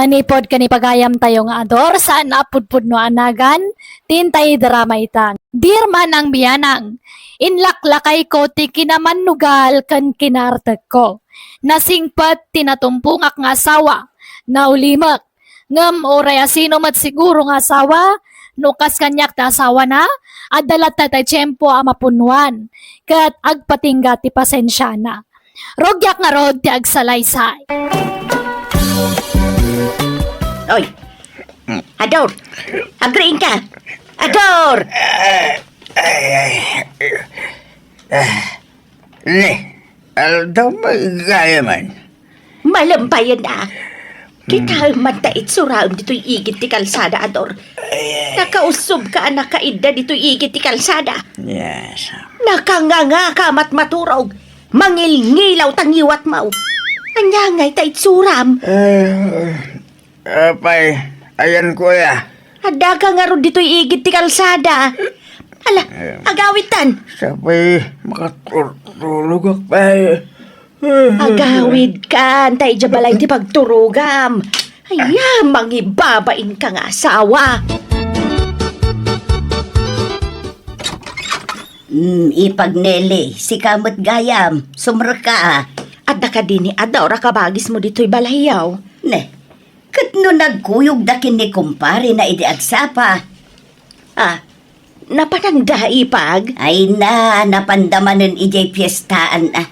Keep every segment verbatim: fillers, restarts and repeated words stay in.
Manipod ken ipagayamtayo nga Ador, saan a pudpudno a nagan ti intay drama ita. Dear Manang Bianang, inlaklakayko ti kinamannugal ken kinaartekko. Nasingpet ti natumpongak nga asawa, naulimek. Ngem uray asino met siguro nga asawa, no kas kaniak ti asawana, adda latta ti tiempo a mapunnoan, ket agpatingga ti pasensiana. Rugiak ngarud ti agsalaysay. Oy, Ador, agriingka. Ador! Ay, ay, ay. Ah, ne, aldaw, maigayam man. Malem payen a. Kitaem man ta itsuraem ditoy igid ti kalsada, Ador. Ay, ay. Nakausubka a nakaidda ditoy igid ti kalsada. Yes. Nakangangaka a matmaturog. Mangilngilaw ta ngiwatmo. Ania ngay ta itsuram? Eh, apay, ayanko aya. Addaka ngarud ditoy igid ti kalsada. Ala, eh, agawidtan. Sapay, makaturturogak pay. Agawidkan, ta idiay balay ti pagturogam. Aya, mangibabainka nga asawa. Mm, Ipag Nelly, sika met gayam, sumrekka a. Adda kadi ni Ador a kabagismo ditoy balayyo? Ne, ket no nagkuyogda ken ni kumparena idi agsapa. Ah, napananda, Ipag? Ay na, napanda manen idiay piestaan a.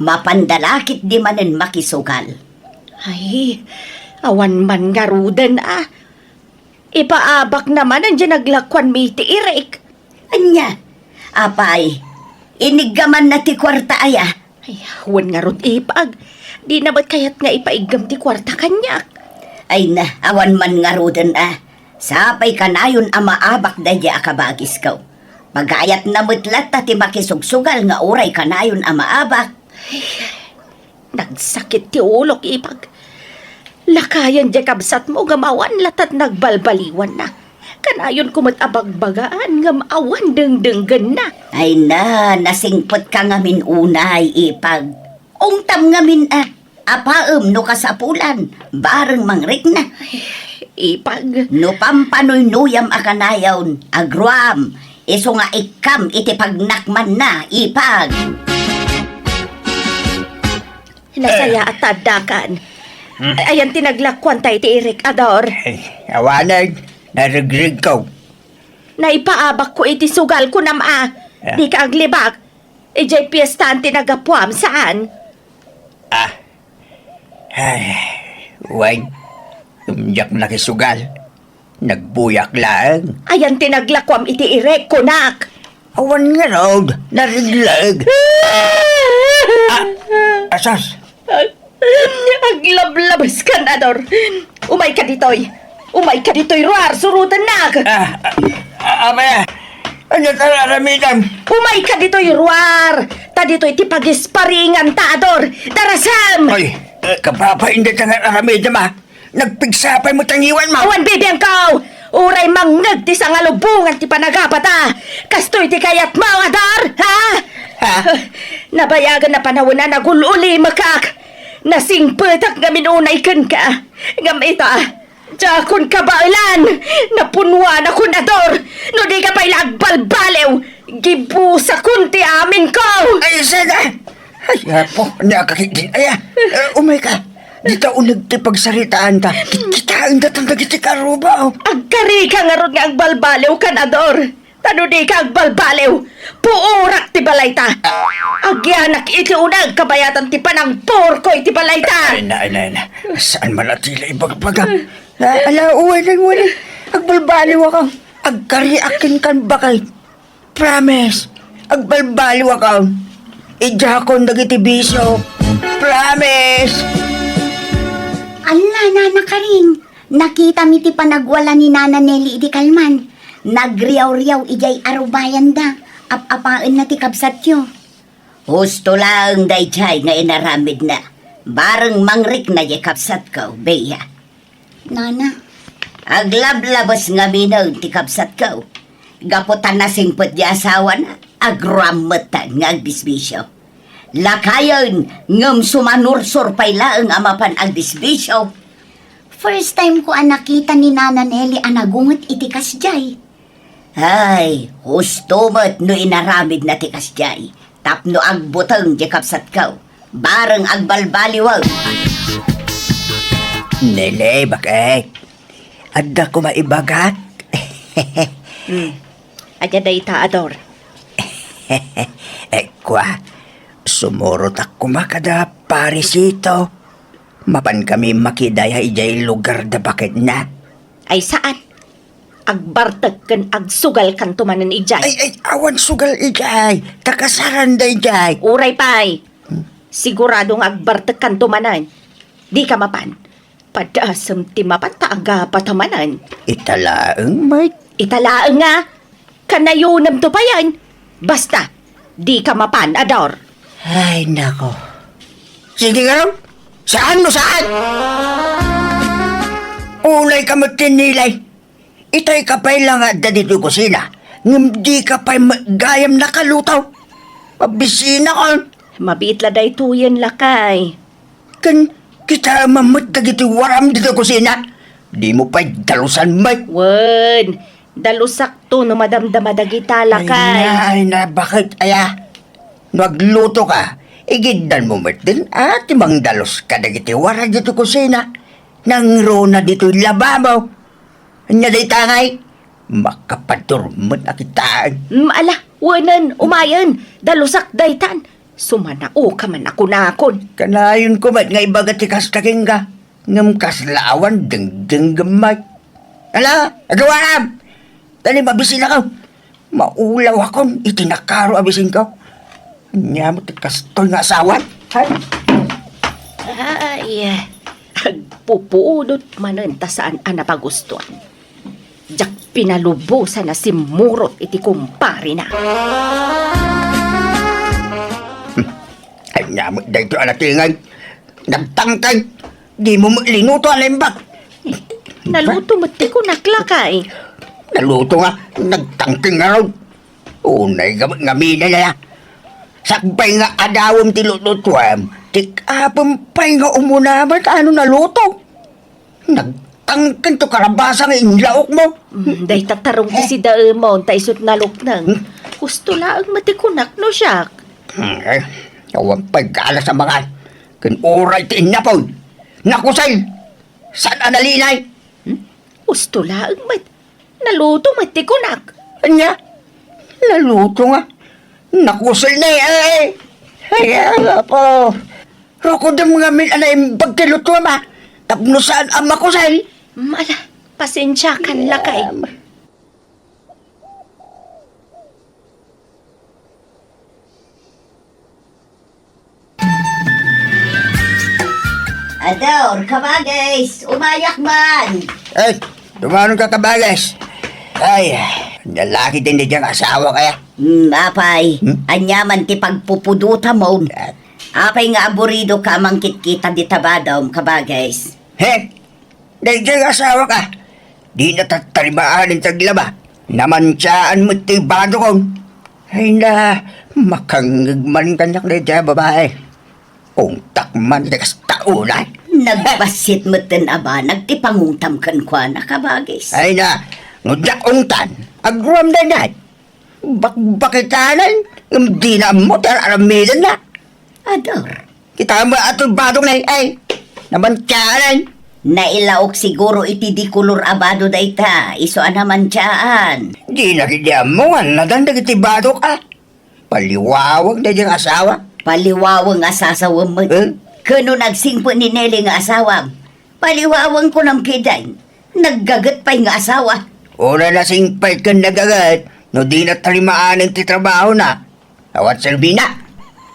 Mapanda la ketdi manen makisugal. Ay, awan man ngaruden a. Ipaabakna manen diay naglakuanmi ti Irik. Ania? Apay, iniggamanna ti kuarta aya? Ay, wen ngarud, Ipag. Dina met kayat nga ipaiggam ti kuarta kaniak. Ay na, awan man ngaruden a. Sapay kanayon a maabak daydiay a kabagisko. Pagayatna met latta ti makisugsugal nga uray kanayon a maabak. Ay, nagsakit ti ulok, Ipag. Lakayen diay kabsatmo ngem awan latta ti nagbalbaliwanna. Kanayonko met a bagbagaan ngem awan dengdenggenna. Ay na, nasingpetka ngamin unay, Ipag. Ungtam ngamin a, apaem no kasapulan, bareng mangrikna. Ipag. No pampanuynuyam a kanayon, agruam, isu nga ikkam iti pagnakmanna, Ipag. Nasayaat ta addakan. Hmm? Ay, ayan ti naglakuanta iti Irik, Ador. Ay, awanen, naregregko. Naipaabakko iti sugal, kunam a. Ah. Dika aglibak. Idiay piestaan ti nagapuam, saan? Ah. Ay, wen, diak nakisugal. Nagbuyak laeng. Ayan ti naglakuam iti Irik, kunak. Awan ngarud, naregleg. Ah, asas. Aglablabeskan, Ador. Umayka ditoy. Umayka ditoy, ruar, surotennak. Ah, ah, ah, amaya. Ania ti aramidem? Umayka ditoy, ruar. Ta ditoy ti pagisparinganta, Ador. Darasem! Ay, eh, kapapaindita nga aramidem, ah. Nagpigsa pay met ti ngiwanmo. Awan bibiangko! Uray mangngeg ti sangalubongan ti panagapata. Kastoy ti kayatmo, Ador, ha? Ha? Nabayagen a panawen a nagul-ulimekak. Nasingpetak ngamin unay kenka. Ngem ita, diakon kabaelan. Napunnoanakon, Ador. No dika pay la agbalbaliw, gibusakon ti aminko. Ay, saan a? Ay, Apo, ania ka ketdin aya? Eh, umayka. Dita uneg ti pagsaritaanta. Kit-, kitaendatan dagiti karrubaw. Agkarika ngarud nga agbalbaliwkan, Ador. Ta no dika agbalbaliw, puorak ti balayta. Agyanak iti uneg kabayatan ti panangpurko iti balayta. Ay na, ay na, ay na. Saan man a ti la ibagbaga? Ah, ala, uway, uway. Agbalbaliwakon. Agkariak kenka, baket. Promise, agbalbaliwakon. Idiakon dagiti bisio. Promise! Alla, Nana Karing, nakitam iti panagwala ni Nana Nelly idi kalman. Nagriawriaw idiay arubayanda. Ap-apaenna ti kabsatyo. Husto laeng daydiay nga inaramidna. Bareng mangrikna diay kabsatko, Bea. Nana. Aglablabes ngaminen ti kabsatko. Gapu ta nasingpet ti asawana, agruam metten nga agbisbisio. Lakayen, ngem sumanursor pay laeng a mapan agbisbisio. First time ko a nakita ni Nana Nelly a nagunget iti kasdiay. Ay, husto met no inaramidna ti kasdiay. Tapno agbuteng ti kabsatko, bareng agbalbaliwen. Nelly, bakit? Adda koma ibagak. Hmm. Ania dayta, Ador? Eh, kua, sumurotak koma kada Parisito. Mapan kami makidaya idiay lugar da baketna. Ay, saan? Agbartek ken agsugalkanto manen idiay. Ay, ay, awan sugal idiay. Takasaran da idiay. Uray pay. Hmm? Sigurado nga agbartekkanto manen. Dika mapan. Padasem ti mapan ta agapata manen. Ita laeng, Mike. Ita laeng nga. Kanayonemto payen. Basta, dika mapan, Ador. Ay, nako. Sige ngarud. Saan no saan? Unay ka met tinilay. Itay ka pay la nga adda ditoy kusina. Ngem dika pay met gayam nakaluto. Mabisinakon. Mabiit la daytoyen, lakay. Ken kitaem met dagiti waram ditoy kusina. Dimo pay dalusan met. Wen, dalusakto no madamdama dagita, lakay. Ay na, ay na, bakit aya? No agluto ka, igiddan mo met din, a, ti mangdalus kadagiti waram ditoy kusina. Nangruna ditoy lababo. Ania dayta ngay? Makapadur met a kitaen. Mm, ala, wenen, umayen. Dalusak daytan. Sumanao ka man a kunakon. Kanayon ko met nga ibaga ti kasta kenka. Ngem kasla awan dengdengngem met. Ala, agawaram! Dali, mabisinakon. Maulawakon iti nakaro a bisinko. Ania met ti kastoy nga asawan? Hay! Ay, agpupudot manen ta saan a napagustuan. Diak pinalubosan a simmurot iti kumparena. Hmm. Ania met daytoy a natinged? Nagtangtang. Dimo met linuto a naimbag. Naluto met ti kunak, lakay. Naluto nga, nagtangtang ngarud. Unay nga, nga minaya. Sakbay nga adawem ti lutlutuem, ti apem pay nga umuna met a no naluto. Nagtangtang to karabasa nga inlaokmo. Mm, dayta tarong ti sidaemon, ta isut nalukneng. Hmm? Husto laeng met ti kunak no siak. Hmm, eh, awan pay galas a mangan. Ken uray ti innapoy. Nakusel. Saan a nalinay? Hmm? Husto laeng met. Naluto met ti kunak. Ania? Naluto nga. Nakusel ni, ay. Ay, Apo. Rukodem ngamin a naimbag ti lutoem, a. Tapno saan a makusel. Mm, ala, pasensiakan, lakay. Em. Ador, kabagis, umayak man. Ay, tumanon ka, kabagis. Ay, nalaki din di diyang asawa kaya. Hmm, apay, hmm? Ania man ti pagpupudutamon? Ah. Apay nga aburido ka a mangkitkita dita badom, kabagis? He? Daydiay nga asawak, a, dina tattarimaan ti aglaba. Namantiaan met ti badokon. Ay na, makangngeg man kaniak daydiay a babai. Ungtak man ti kasta unay. Nagbassit metten a banag ti pangungtam kenkuana, kabagis. Ay na, no diak ungtan, agruam daydiay. Bakbakitanan, ngem dina ammo ti ar-aramidenna. Ador. Kitaem a tulbadong nay, ay, namantianan. Nailaok siguro iti di kolor a bado dayta, isu a namantiaan. Dina ketdi ammo nga nadan dagiti badok, a. Paliwaweng daydiay nga asawa. Paliwaweng a sasawem met. Eh? Ken no nagsingpet ni Nelly nga asawam, paliwaweng kunam ketdin. Naggaget pay nga asawa. Uray nasingpet ken nagaget, no dina tarimaanen ti trabahona, awan serbina.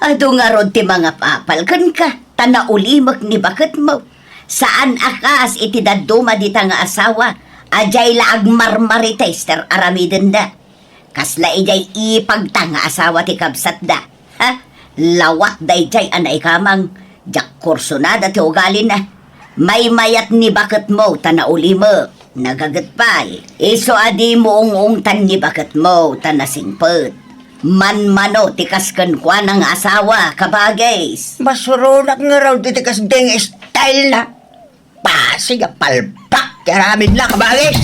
Adu ngarud ti mangapapal kenka, ta naulimek ni baketmo. Saan a kas iti dadduma dita nga asawa, a diay la agmarmarites ti ar-aramidenda. Kasla idiay ipagta nga asawa ti kabsatda. Ha? Lawat daydiay a naikamang. Diak kursunada ti ugalina. Maymayat ni baketmo ta naulimek. Nagaget pay. Isu a dimo ung-ungtan ni baketmo ta nasingpet. Manmano ti kas kenkuana nga asawa, kabagis. Masuronak ngarud iti kasdiay nga style na. klase nga palpak ti aramidna, kabangis!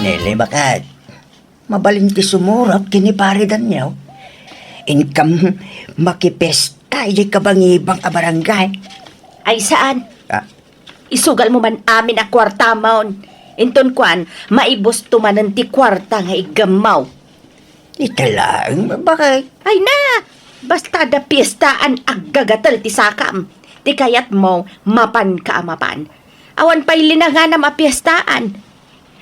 Nele, baket, mabalin ti sumurot ken ni Pare Daniel. Inkam makipesta idiay kabangibang a barangay. Ay, saan? Ah. Isugalmo man amin a kuartamon. Inton kuan, maibusto manen ti kuarta nga iggammaw. Ita laeng, baket. Ay na! Basta adda piestaan, aggagatel ti sakam. Ti kayatmo, mapanka a mapan. Awan pay linanganam a piestaan.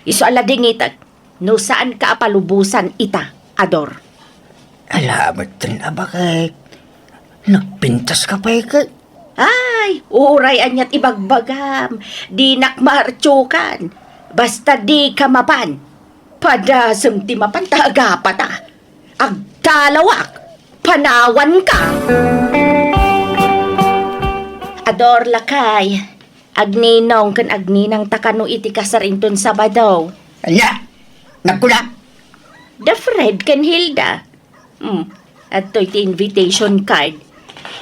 Isu a ladingitek, no saanka a palubosan ita, Ador. Ala metten a, baket. Nagpintaska pay ket. Ay, uray aniat ibagbagam. Dinak maartiokan. Basta dika mapan. Padasem ti mapan ta agapata. Agtalawak. Panawanka. Ador, lakay. Agninong ken agninangta kano iti kasar inton Sabado. Ania? Nagkuna? Da Fred ken Hilda. Hmm. Adtoy ti invitation card.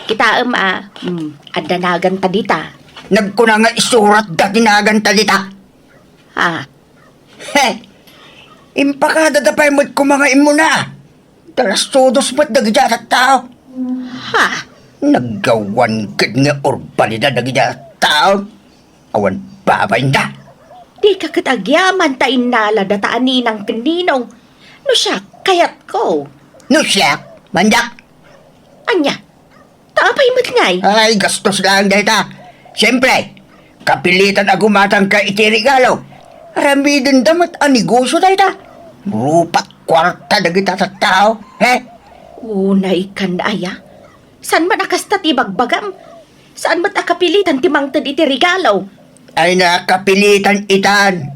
Kitaem a, hmm, adda naganta dita. Nagkuna nga isuratda ti naganta dita. Ha? He! Impakadada pay met koma nga immuna. Tarasudos met dagiti a tattao. Ha? Naggawan ket nga urbanidad dagiti a tattao. Awan babainda. Dika ket agyaman ta innalada ta a ninang ken ninong. No siak, kayatko. No siak, manyak. Ania? Ta apay met ngay? Ay, gastos laeng dayta. Siempre, kapilitan a gumatangka iti regalo. Aramidenda met a negosio dayta. Rupat kuarta dagiti a tattao, he? Unay kan aya? Saan man a kasta ti ibagbagam? Saan met a kapilitan ti mangted iti regalo? Ay, nakapilitan itan.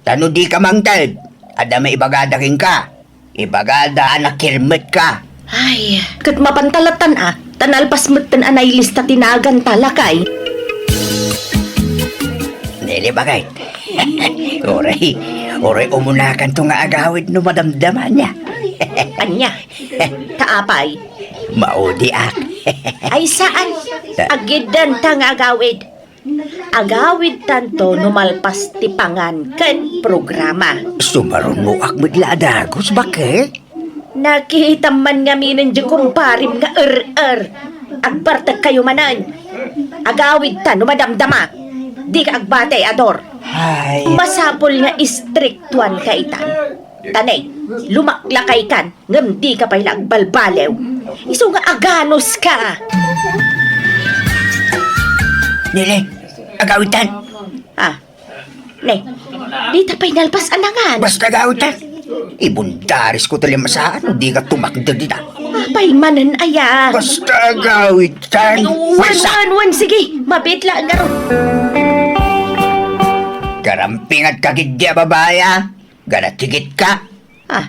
Ta no dika mangted, adda maibagada kenka. Ibagada a nakirmetka. Ay, ket mapanta lattan a, ta nalpas metten a nailista ti naganta, lakay. Nele, baket. Uray, uray umunakanto nga agawid no madamdama ania. Ania? Ta apay? Maudiak. Ay, saan? Agiddenta nga agawid. Agawidtanto no malpas ti pangan ken programa. Sumarunoak met la a dagus, baket. Nakitam man ngaminen di kumparim nga er-er. Agbartekkayo manen. Agawidtan no madamdama. Dika agbati, Ador. Ay. Masapul nga istriktuanka itan. Ta ne, lumaklakaykan. Ngem dika pay la agbalbaliw. Isu nga aganuska. Nele, agawidtan. Ah. Ne, dita pay nalpas a nangan. Basta agawidtan. Ibundarisko ti limasaan no dika tumakder dita. Apay manen aya? Basta agawidtan. Wen, wen, wen, sige. Mabiit la ngarud. Garampingatka ketdi a babai, a. Garatigit ka. Ah.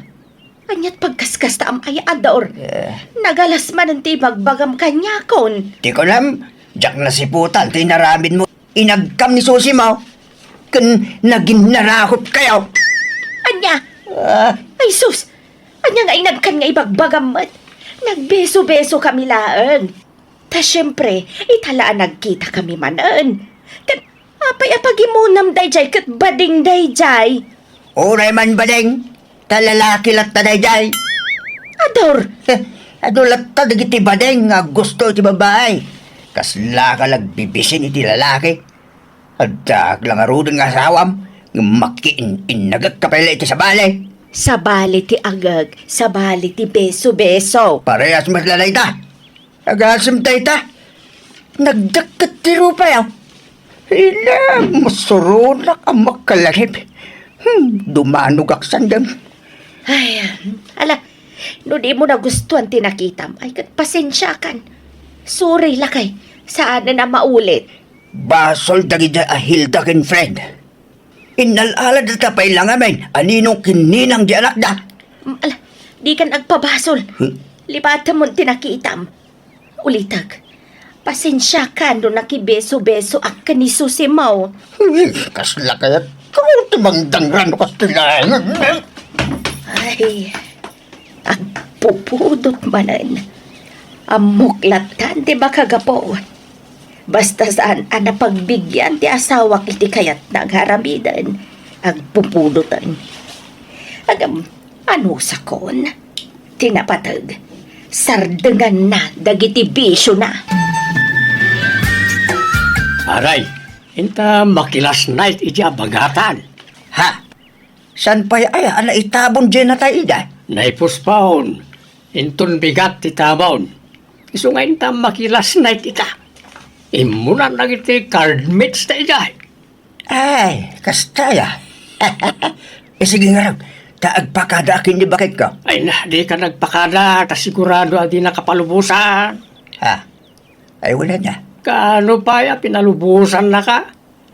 Aniat pagkaskasta am aya, Ador? Eh. Nagalas manen ti ibagbagam kaniakon. Ti kunam, diak nasiputan ti inaramidmo. Inagkam ni Susi mo, ken naginnarahutkayo. Ania? Ah. Ay sus! Ania nga inagkan nga ibagbagam met? Nagbeso-beso kami laeng. Ta siempre, ita la a nagkita kami manen. Ket apay a pagimunam daydiay ket bading daydiay? Uray man bading, ta lalaki latta daydiay. Ador! Heh, adu latta dagiti bading nga gusto iti babai. Kaslaka la agbibisin iti lalaki. Addaak la ngaruden nga asawam, ngem makiin-innagek ka pay la iti sabali. Sabali ti agek, sabali ti beso-beso. Parehas met la dayta. Agasem dayta. Nagdakket ti rupay, a. Ila, masuronak a makalanib. Hmm, dumanogak sandem. Ay, ala, no di mo nagustuhan ti nakitam, ay ket pasensiakan. Sorry, lakay. Saanen a maulit. Basol dagiti a Hilda ken Fred. Innal-aladata pay la ngamin a ninong ken ninang di anakda. Mm, ala, dikan agpabasol. Hmm? Libatemon ti nakitam. Ulitek, pasensiakan no nakibeso-besoak ken ni Susi mo. Hmm, kasla kayat ko ti mangdangran no kastilayan. Ay, agpupudot manen. Ammok lattan ti makagapu. Basta saan a napagbigian ti asawak iti kayatna nga aramiden, agpupudoten. Ngem, anusakon, ti napateg, sardenganna dagiti bisiona. Aray, inta makilasnight iti abagatan. Ha? Saan pay aya a naitabon diay natay ida? Naipuspaon. Inton bigat ti tabon. Isu nga inta makilasnight ita. Immunan dagiti card mates ta idiay. Ay, kasta aya. Eh, sige ngarud, ta agpakada akin ni baketko. Ay na, di ka nagpakada, ta sigurado a di nakapalubosan. Ha? Ay, wala na. Kaano pay a pinalubosan na ka?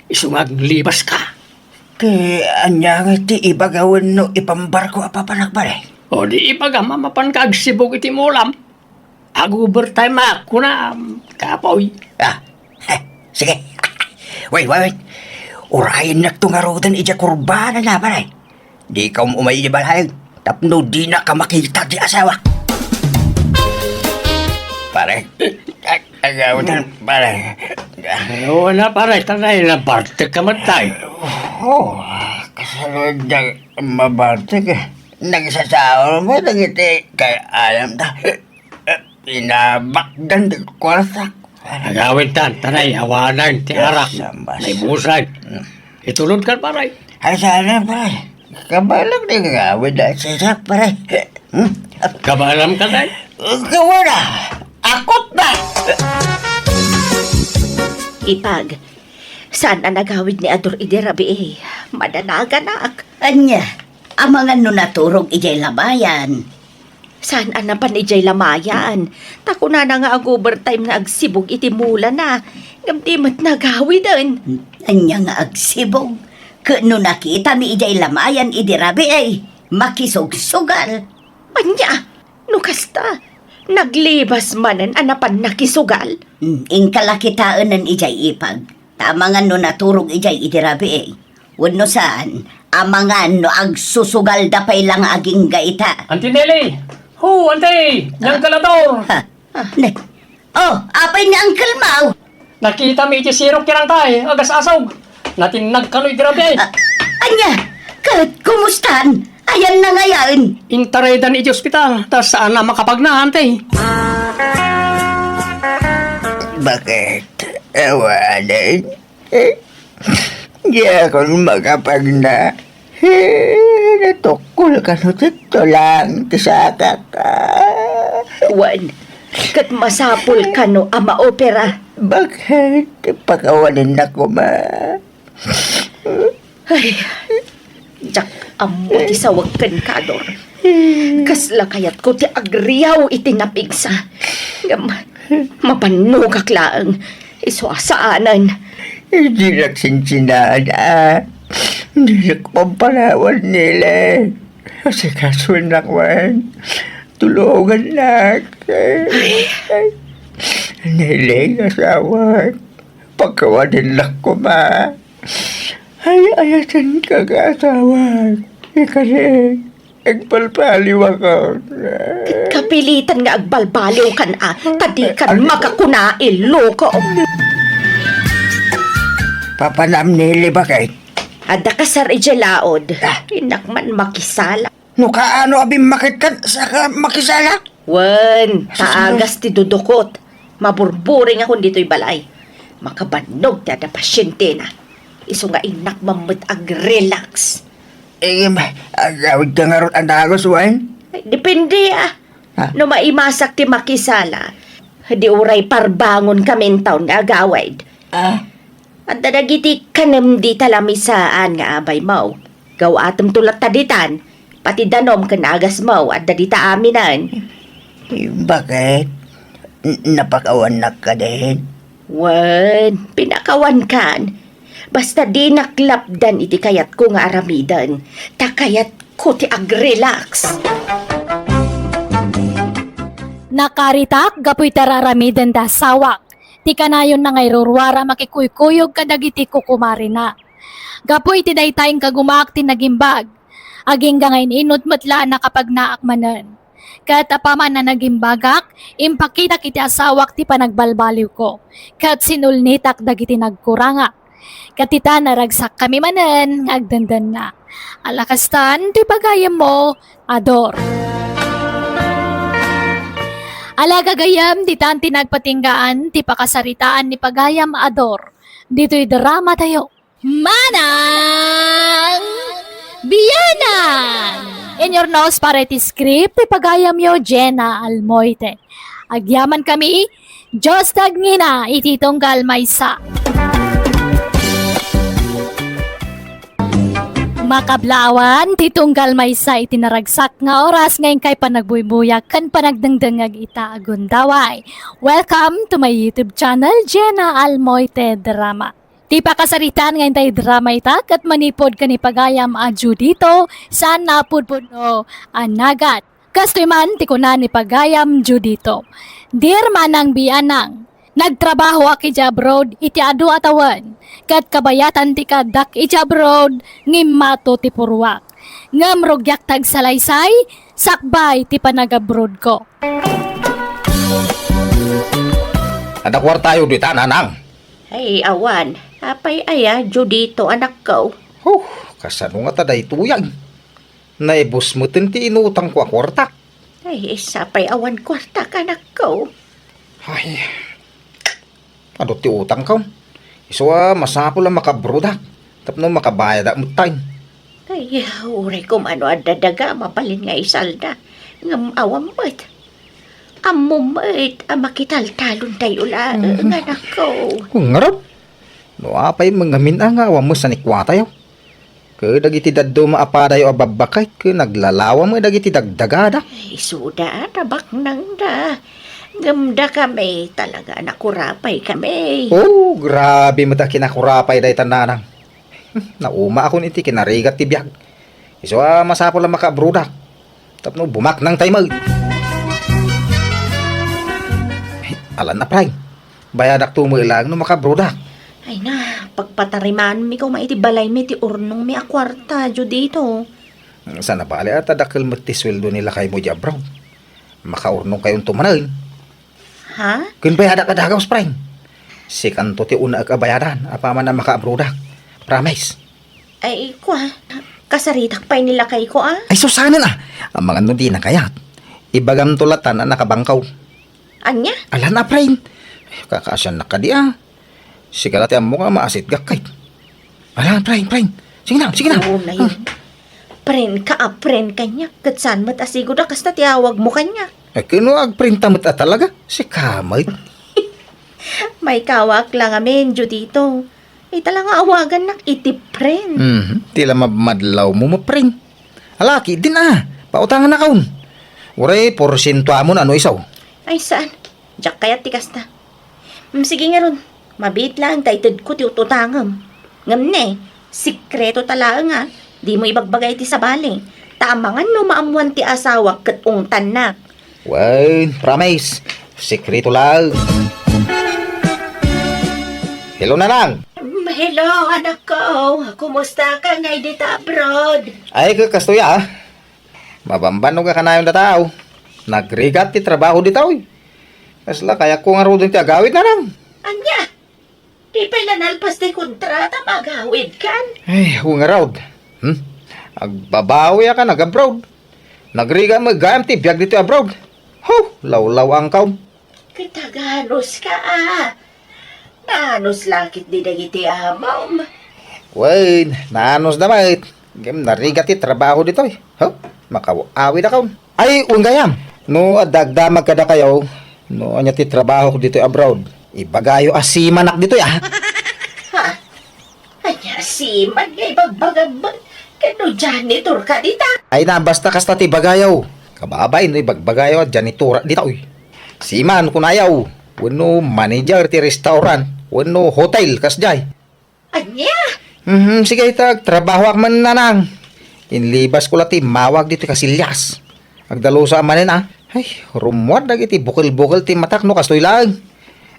Isu nga aglibas ka. Ti ania nga ti ibagawen no ipambarko a papanak, pare? O di ibagam a mapan ka agsibog iti mulam. Ag-overtime ak, kuna, kapoy. Ah, eh, sige. Wait, wait, wait. Urayennak to ngaruden idiay kurbana na, pare. Dika um-umay idiay balay tapno dinaka makita ti asawa. Pare, ag-, agawid, pare. Ay, wala, pare. Tanay, nabartek ka man tayo. Oh, kasano diay mabartek, eh? Nagsasaol mo dagiti kay alam ta. Eh, pinabakdan ti kwarta. Agawid tan, tanay, awanan ti arak. Sambas. Naibusan. Mm. Itulod kan, pare. Ay, sana, pare. Kabalak ni agawid a sisak, pare. Hmm? Kabalam ka, tay? Kawala. Akot na. Ipag, saan a nagawid ni Ador idi rabii? Madanagan ak. Ania, amangan no naturog idiay lamayan? Saan a napan idiay lamayan? Ta kunana nga ag-overtime nga agsibog iti mulana. Ngem di met nagawiden. Ania nga agsibog? Ket no nakitami idiay lamayan idi rabii, makisugsugal. Ania? No kasta, naglibas manen a napan nakisugal? Hmm, inka la kitaenen idiay ipag. Ta amangan no naturog idiay idi rabii. Wenno saan, amangan no agsusugalda pay la nga agingga ita. Auntie Nelly! Ho, Auntie! Diyan ka la, Dor! Ha? Ne? Oh, apay ni Uncle Mau? Nakitami iti sirok ti rangtay, agas-asog. Natinnag kano iti rabii. Ah, ania? Ket kumustan? Ayanna ngayen? Intaraydan iti ospital, ta saan a makapagna, Auntie. Bakit? Awanen? Eh, diakon makapagna. Eh, natukkol kano ti tulang ti sakak. Ah. Wen, ket masapul kano a maopera? Bakit? Pakawanennak koma. Ay, diak ammo ti sawag kenka, Dor. Kasla kayatko ti agriaw iti napigsa. Ngem, mabannogak laeng. Isu a saanen. Dinak sinsinaan, a. Dinak pampanawan, Nele. Asikasoennak man. Tulongannak. Ay. Nele, asawak. Pakawanennak koma. Ay, ayatenka nga asawak. Ikari, agbalbaliwakon. Ket kapilitan nga agbalbaliwkan a, ta dikan makakuna, iloko. Papanam ni Libakay. Adda kasar idiay laod. Ah. Innak man makisala. No kaano a bimmaketkan, saka makisala? Wen, ta agas ti dudukot. Maburburingakon ditoy balay. Makabannog ti adda pasientena. Isu nga innak man met agrelax. Eh, agawidka ngarud a dagus, wen? Ay, depende, ah. Ha? No maimasak ti makisala, di uray parbangon kami intawn nga agawid. Ah? Adda dagiti kanem dita lamisaan nga abaymo. Gaw-atemto latta ditan, pati danom ken agasmo adda dita aminen. Bakit? N-, napakawannak kadin? Wen, pinakawankan. Basta dinak lapdan iti kayatko nga aramiden, ta kayatko ti agrelax. Nakaritak gapu iti ar-aramiden ti asawak. Ti kanayonna nga iruruar a makikuykuyog kadagiti kukumarena. Gapu iti dayta, inkagumaak ti nagimbag. Agingga nga in-inut met la a nakapagnaak manen. Ket apaman a nagimbagak, impakitak iti asawak ti panagbalbaliwko, ket sinulnitak dagiti nagkurangak. Ket ita, naragsakkami manen nga agdendenna. Ala kastan ti pagayammo, Ador. Ala gagayam, ditan ti nagpatinggaan ti pakasaritaan ni pagayam, Ador, ditoy drama tayo. Manang Bianan! In your nose para iti script, ti pagayamyo, Jenna Almoite. Agyaman kami, Diyos tagngina iti tunggal maysa. Makablawan, ti tunggal maysa iti naragsak nga oras nga inkay panagbuybuyag ken panagdengdengngeg ita a gundaway. Welcome to my YouTube channel, Jenna Almoite Drama. Ti pakasaritaan nga intay drama ita ket manipud ken ni pagayam a Judito, saan a pudpudno a nagat. Kastoy man ti kuna ni pagayam Judito, Dear Manang Bianang, nagtrabahoak idiay abroad iti adu a tawen, ket kabayatan ti kaaddak idiay abroad, ngimmato ti puruak. Ngem rugiak ti agsalaysay, sakbay ti panagabroadko. Adda kuartayo dita, nanang? Ay, awan. Apay aya, Judito, anakko? Huh, kasano ngata daytoy? Naibus metten ti inutangko a kuarta. Ay, sapay awan kuarta, anakko. Ay, adu ti utangko. Isu a masapul a makabroadak tapno makabayadak metten. Ay, uray koma no adda daga, mabalin nga isalda. Ngem awan met. Ammom met a makitaltalontayo laeng, Mhm. anakko. Ngarud, no apay met ngamin a nga awan met sanikuatayo. Ket dagiti dadduma a padayo a babbaket ket naglalawa met dagiti dagdagada. Ay, isuda, tabaknangda. Ngem dakami, talaga, nakurapay kami. Oh, grabe met a kinakurapay dayta, nanang. Naumaakon iti kinarigat ti biag. Isu a masapul a makaabroadak tapno bumaknangtayo met. Ay, alan a, Pray. Bayadak to met laeng no makaabroadak. Ay na, pagpatarimanmi koma iti balaymi ti urnongmi a kuarta, Judito. Saan a bale a ta dakkel met ti sueldo ni lakaymo idiay abroad. Makaurnongkayonto manen. Ha? Ken bayadak a dagaus, Pray. Sikanto ti unaek a bayadan, apaman a makaabroadak. Promise. Ay, kua, kasaritak pay ni lakayko, a? Ay, sus, saanen, a. Amangan no dina kayat. Ibagamto latan a nakabangkaw. Ania? Alan a, Pray. Ay, kakaasiannak kadi, a. Sika la ti ammok a maasitgak, kay. Alan, Pray, Pray. Sige na, sige na. Oo, na yun. Hmm. Pray ka, a, pray kaniak. Ket saan met a sigud a kasta ti awagmo kaniak. Ay, ken no agpray ta met a talaga. Sika met. Maikawak la ngamin, Judito. Ita la nga awagannak iti pray. Mhm. Ti la mabmadlawmo, mapray. Ala, ketdin a. Pautangannakon. Uray, porsientoamon a no isu. Ay, saan? Diak kayat ti kasta. Mm, sige ngarud. Mabiit laeng ta itedko ti ut-utangem. Ngem ne, sikreto ta laeng a, dimo ibagbaga iti sabali. Ta amangan no maammoan ti asawak ket ungtannak. Wen, promise. Sikreto laeng. Hello, Nanang. Mm, hello, anakko. Kumusta ka ngay dita abroad? Ay, ka-, kastoy a. Mabambannog a kanayon dataw. Nagrigat ti trabaho ditaw. Kasla kayatko ngaruden ti agawid, Nanang. Ania? Di pay la nalpas ti kontrata, magawid kan? Ay, wen ngarud. Hmm? Agbabawi a kan ag-abroad. Nagrigat met gayam ti biag ditoy abroad. Huh, lawlaw-angko. Ket aganus ka, a. Naanus la ketdi dagiti amom. Wen, naanusda met. Ngem narigat ti trabaho ditoy. Huh? Makaw-awidakon. Ay, wen gayam. No adda agdamag kadakayo, no ania ti trabahok ditoy abroad, ibagayo a seamanak ditoy, a. Ha? Ania, seaman nga ibagbagam? Ket no janitor ka dita? Ay na, basta kasta ti ibagayo. Kababain no ibagbagayo a janitor dita, uy. Seaman, kunayo. Wenno manager ti restaurant, wenno hotel, kasdiay. Ania? Mhm, sige, ita, agtrabahoak man, Nanang. Inlibasko la ti immawag ditoy Casillas. Agdalusa manen, a. Ay, rummuar dagiti bukel-bukel ti matak no kastoy laeng.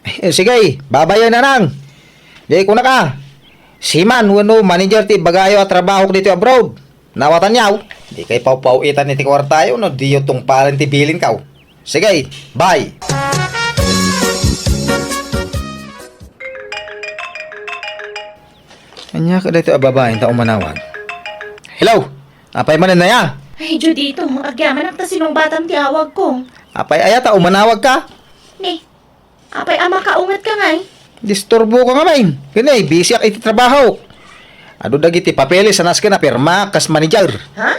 Eh, sige, babayen, Nanang. Di kunak a. Seaman wenno manager ti ibagayo a trabahok ditoy abroad. Naawatanyo? Dikay pawpaw-itan iti kuartayo no diyo tungpalen ti bilinkaw. Sige, bye! Ania kadaytoy a babae ta umanawag? Hello! Apay manen aya? Ay, Judito, agyamanak ta sinungbatam ti awagko. Apay aya ta umanawagka? Ni, apay a makaungetka ngay? Disturboka ngamin. Ken, eh, busyak iti trabaho. Adu dagiti papeles a nasken a pirma kas manager. Ha?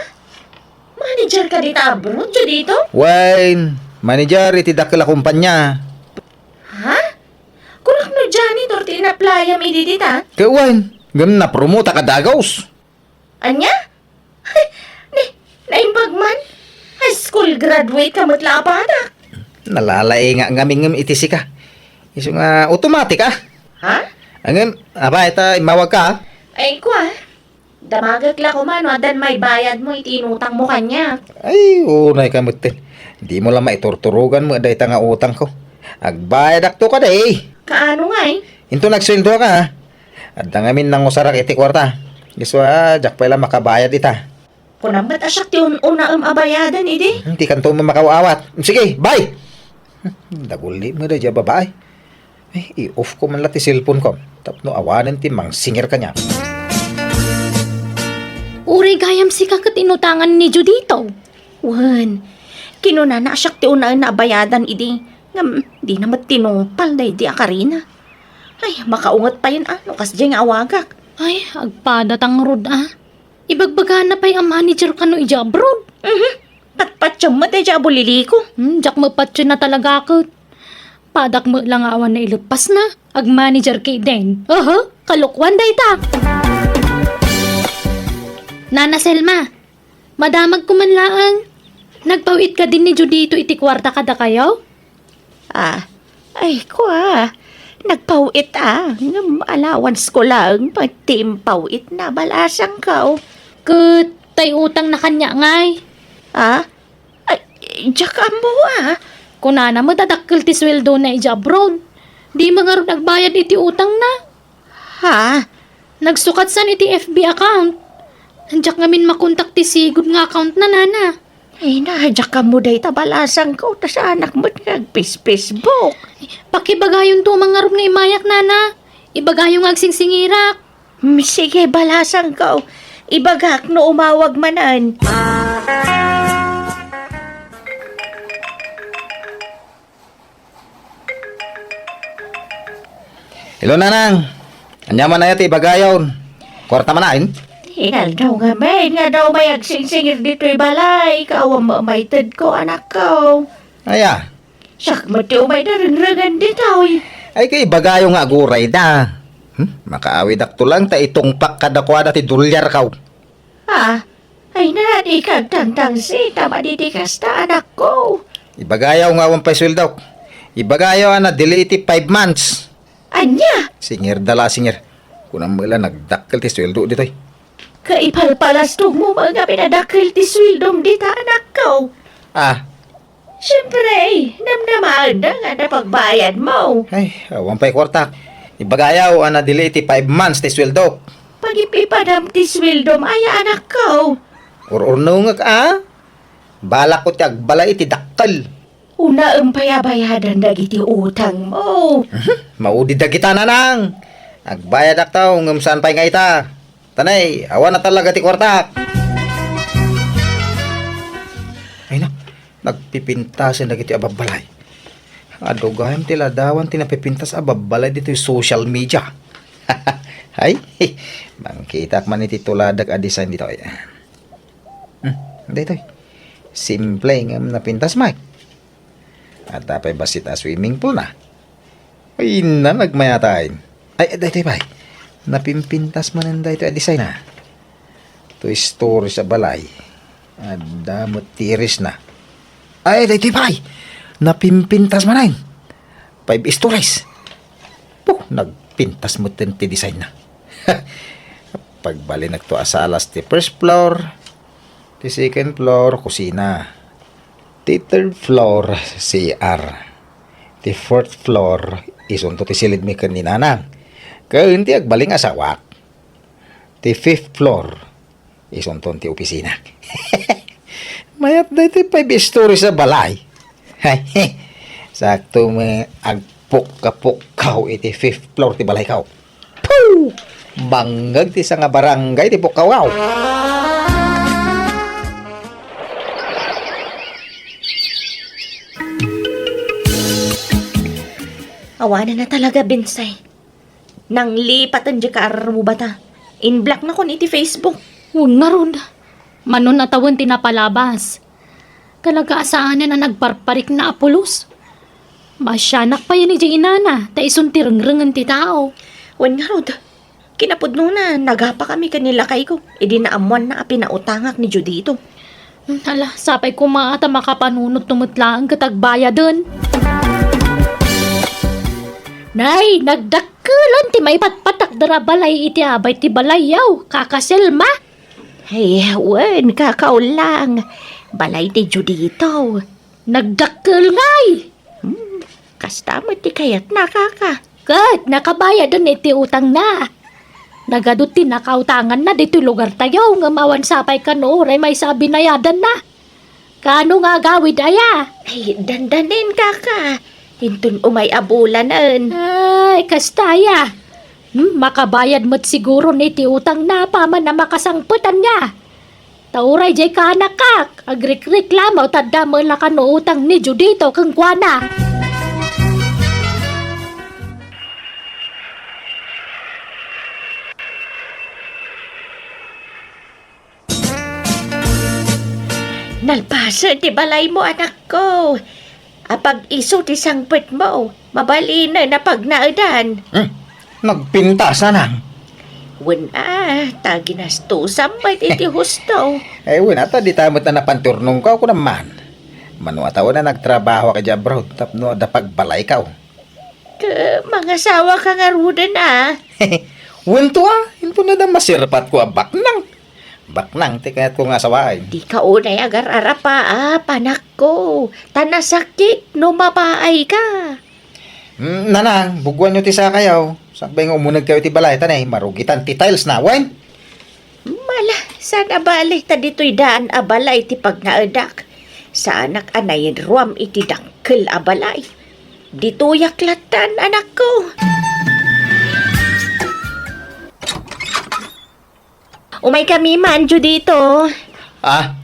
Managerka dita abroad, Judito? Wen, manager iti dakkel a kumpanya. Ha? Kunak no janitor ti inaplayam idi dita? Ket wen, ngem napromotaka dagus. Ania? Ni, naimbag man? High school graduate ka met la a padak. Nalalaingak ngamin ngem iti sika. Isu nga automatic, ah. Ha? Ngem, apay ta immawagka, ah? Ay, kua. Damagek la koma no addan maibayadmo iti inutangmo kaniak. Ay, unayka metten. Dimo la maiturturogan met dayta nga utangko. Agbayadakto kadi. Kaano ngay? Inton agsueldoka, ah. Adda ngamin nangusarak iti kuarta. Isu a, diak pay la makabayad ita. Kunam met a siak ti un-unaem a bayaden idi. Hmm, dikanto met makaaw-awat. Sige, bye! Hmm, daguli met daydiay a babae. Ay, i-off ko man la ti cellphone ko tapno awanen ti mangsingir kaniak. Uray gayam sika ket inutangan ni Judito. Wen, kinunana a siak ti unaenna a bayadan idi, ngem dina met tinungpal daydi a karina. Ay, makaunget payen a no kasdiay nga awagak. Ay, agpada ta ngarud a. Ibagbagana pay a manager kano idiay abroad. Mhm. Patpatiem met idiay a buliliko. Hmm, diak mapatien a talaga ket. Padak met la nga awan naileppasna. Agmanager ketdin. Aha, kalokuan dayta. Nana Selma, madamagko man laeng. Nagpaw-it kadin ni Judito iti kuarta kadakayo? Ah, ay, kua, nagpaw-it a, ngem allowance ko laeng pay ti impaw-itna, balasangko. Ket tay utangna kaniak ngay? Ah? Ay, diak ammo a. Kunana met a dakkel ti sueldona idiay abroad. Dimo ngarud agbayad iti utangna. Ha? Nagsukatsan iti F B account. Diak ngamin makontak ti sigud nga accountna, nana. Ay na, diak ammo dayta balasangko, ta saanak met nga agpis-Facebook. Pakibagayonto man ngarud nga imayak, nana. Ibagayo nga agsingsingirak. Hmm, sige, balasangko. Ibagak no umawag manen. Hello, Nanang. Ania man aya ti ibagayon? Kuarta man ain? Inaldaw ngamin nga daw may agsingsingir ditoy balay, kaawan mamaytedko, anakko. Aya? Siak met ti umay darengrengen ditoy. Ay, kay ibagayo nga aguray da. Hmm? Makaawidakto lang ta itungpak kadakuada ti dolyarko. Ah, ay na, di ka agtangtangsit a madi ti kasta, anakko. Ibagayaw nga awan pay sueldok. Ibagayaw a nadili iti five months. Ania? Singir da la, singir. Kunam met la nagdakkel ti sueldo ditoy. Kaipalpalastog mo nga pinadakkel ti sueldom dita, anakko. Ah, Siyempre, namnamaenda nga napagbayad mo. Ay, awan pay kuarta. Ibagayaw a nadili iti five months ti sueldo. Pagip-ipadam ti sueldom, aya, anakko. Ur-urnongek a. Balak ko ti agbalay iti dakkel. Unaem pay a bayadan dagiti utang mo. Mhm. Maudi dagita, nanang. Agbayadakto, ngem saan pay nga ita. Tanay, awan na talaga ti kuartak. Ay na, nagpipintasen dagiti ababbalay. Adu gayam ti ladawan ti napipintas a babbalay ditoy social media. Ay, mangkitak man iti tuladak a design ditoy. Hmm, daytoy. Simple ngem napintas, Mike. Adda pay bassit a swimming pool na. Ay, na, nagmayat. Ay, daytoy pay. Napimpintas manen daytoy a design na. Two stories a balay. Adda met terrace na. Ay, daytoy pay. Napimpintas manen. Five stories. Puh, nagpintas metten ti design na. Pagbalinekto a salas ti first floor, ti second floor, kusina. Ti third floor, C R. Ti fourth floor, isunto ti silidmi ken ni nanang. Ken ti agbalin nga asawak. Ti fifth floor, Isunton ti opisina. Mayat daytoy five stories a balay. Sakto met agpukka-pukkaw iti fifth floor ti balayko. Puh! Bangngeg ti sanga barangay ti pukkaw. Awanen a talaga, Bensay. Nanglipaten diay kaarrubata. In-blocknakon iti Facebook. Wen ngarud, mano a tawen ti napalabas. Talaga a saanen a nagparparikna a pulos. Maasianak pay idiay inana, ta isun ti rengrengen ti tao. Wen ngarud, kinapudnona, nagapakami ken ni lakayko, idi naammoanna a pinautangak ni Judito. Hmm, hala, sapay koma ta makapanunotto met laeng ket agbayaden. Nay, nagdakkelan ti maipatpatakder a balay iti abay ti balayyo, Kaka Selma. Ay, wen, Kaka Ulang. Balay ti Judito. Nagdakkel ngay! Hmm, kasta met ti kayatna, Kaka. Ket nakabayaden iti utangna. Nagadu ti nakautanganna ditoy lugartayo, ngem awan sapay kano uray maysa a binayadanna. Kaano nga agawid aya? Ay, dandanin, Kaka. Inton umay a bulanen. Ay, kasta aya. Hmm, makabayad met siguro ni ti utangna apaman a makasangpet ania. Ta uray diay kaanakak, agrikreklamo ta adda met la kano utang ni Judito kenkuana. Nalpasen ti balaymo, anakko. Apag isu ti sangpetmo, mabalinen a pagnaedan. Hmm, nagpintas, Nanang. Wen a, ta ginastosam met iti husto. Ay, wen a, ta dita met a napanturnongko, kunam man. Mano a tawen a nagtrabahoak idiay abroad tapno adda pagbalayko. Ket mangasawaka ngaruden a? Wen to a, inton adda maserpatko a baknang. Baknang ti kayatko nga asawaen. Dika unay agar-arapa a, panakko, ta nasakit no mapaayka. Mm, Nanang, bugoanyo ti sakayo. Sakbay nga umunegkayo iti balay, ta nay, marugitan ti tiles na, wen? Mala, saan a bale ta ditoy daan a balay ti pagnaedak. Saanak a nainruam iti dakkel a balay. Ditoyak lattan, anakko. Umaykami man, Judito. Ah?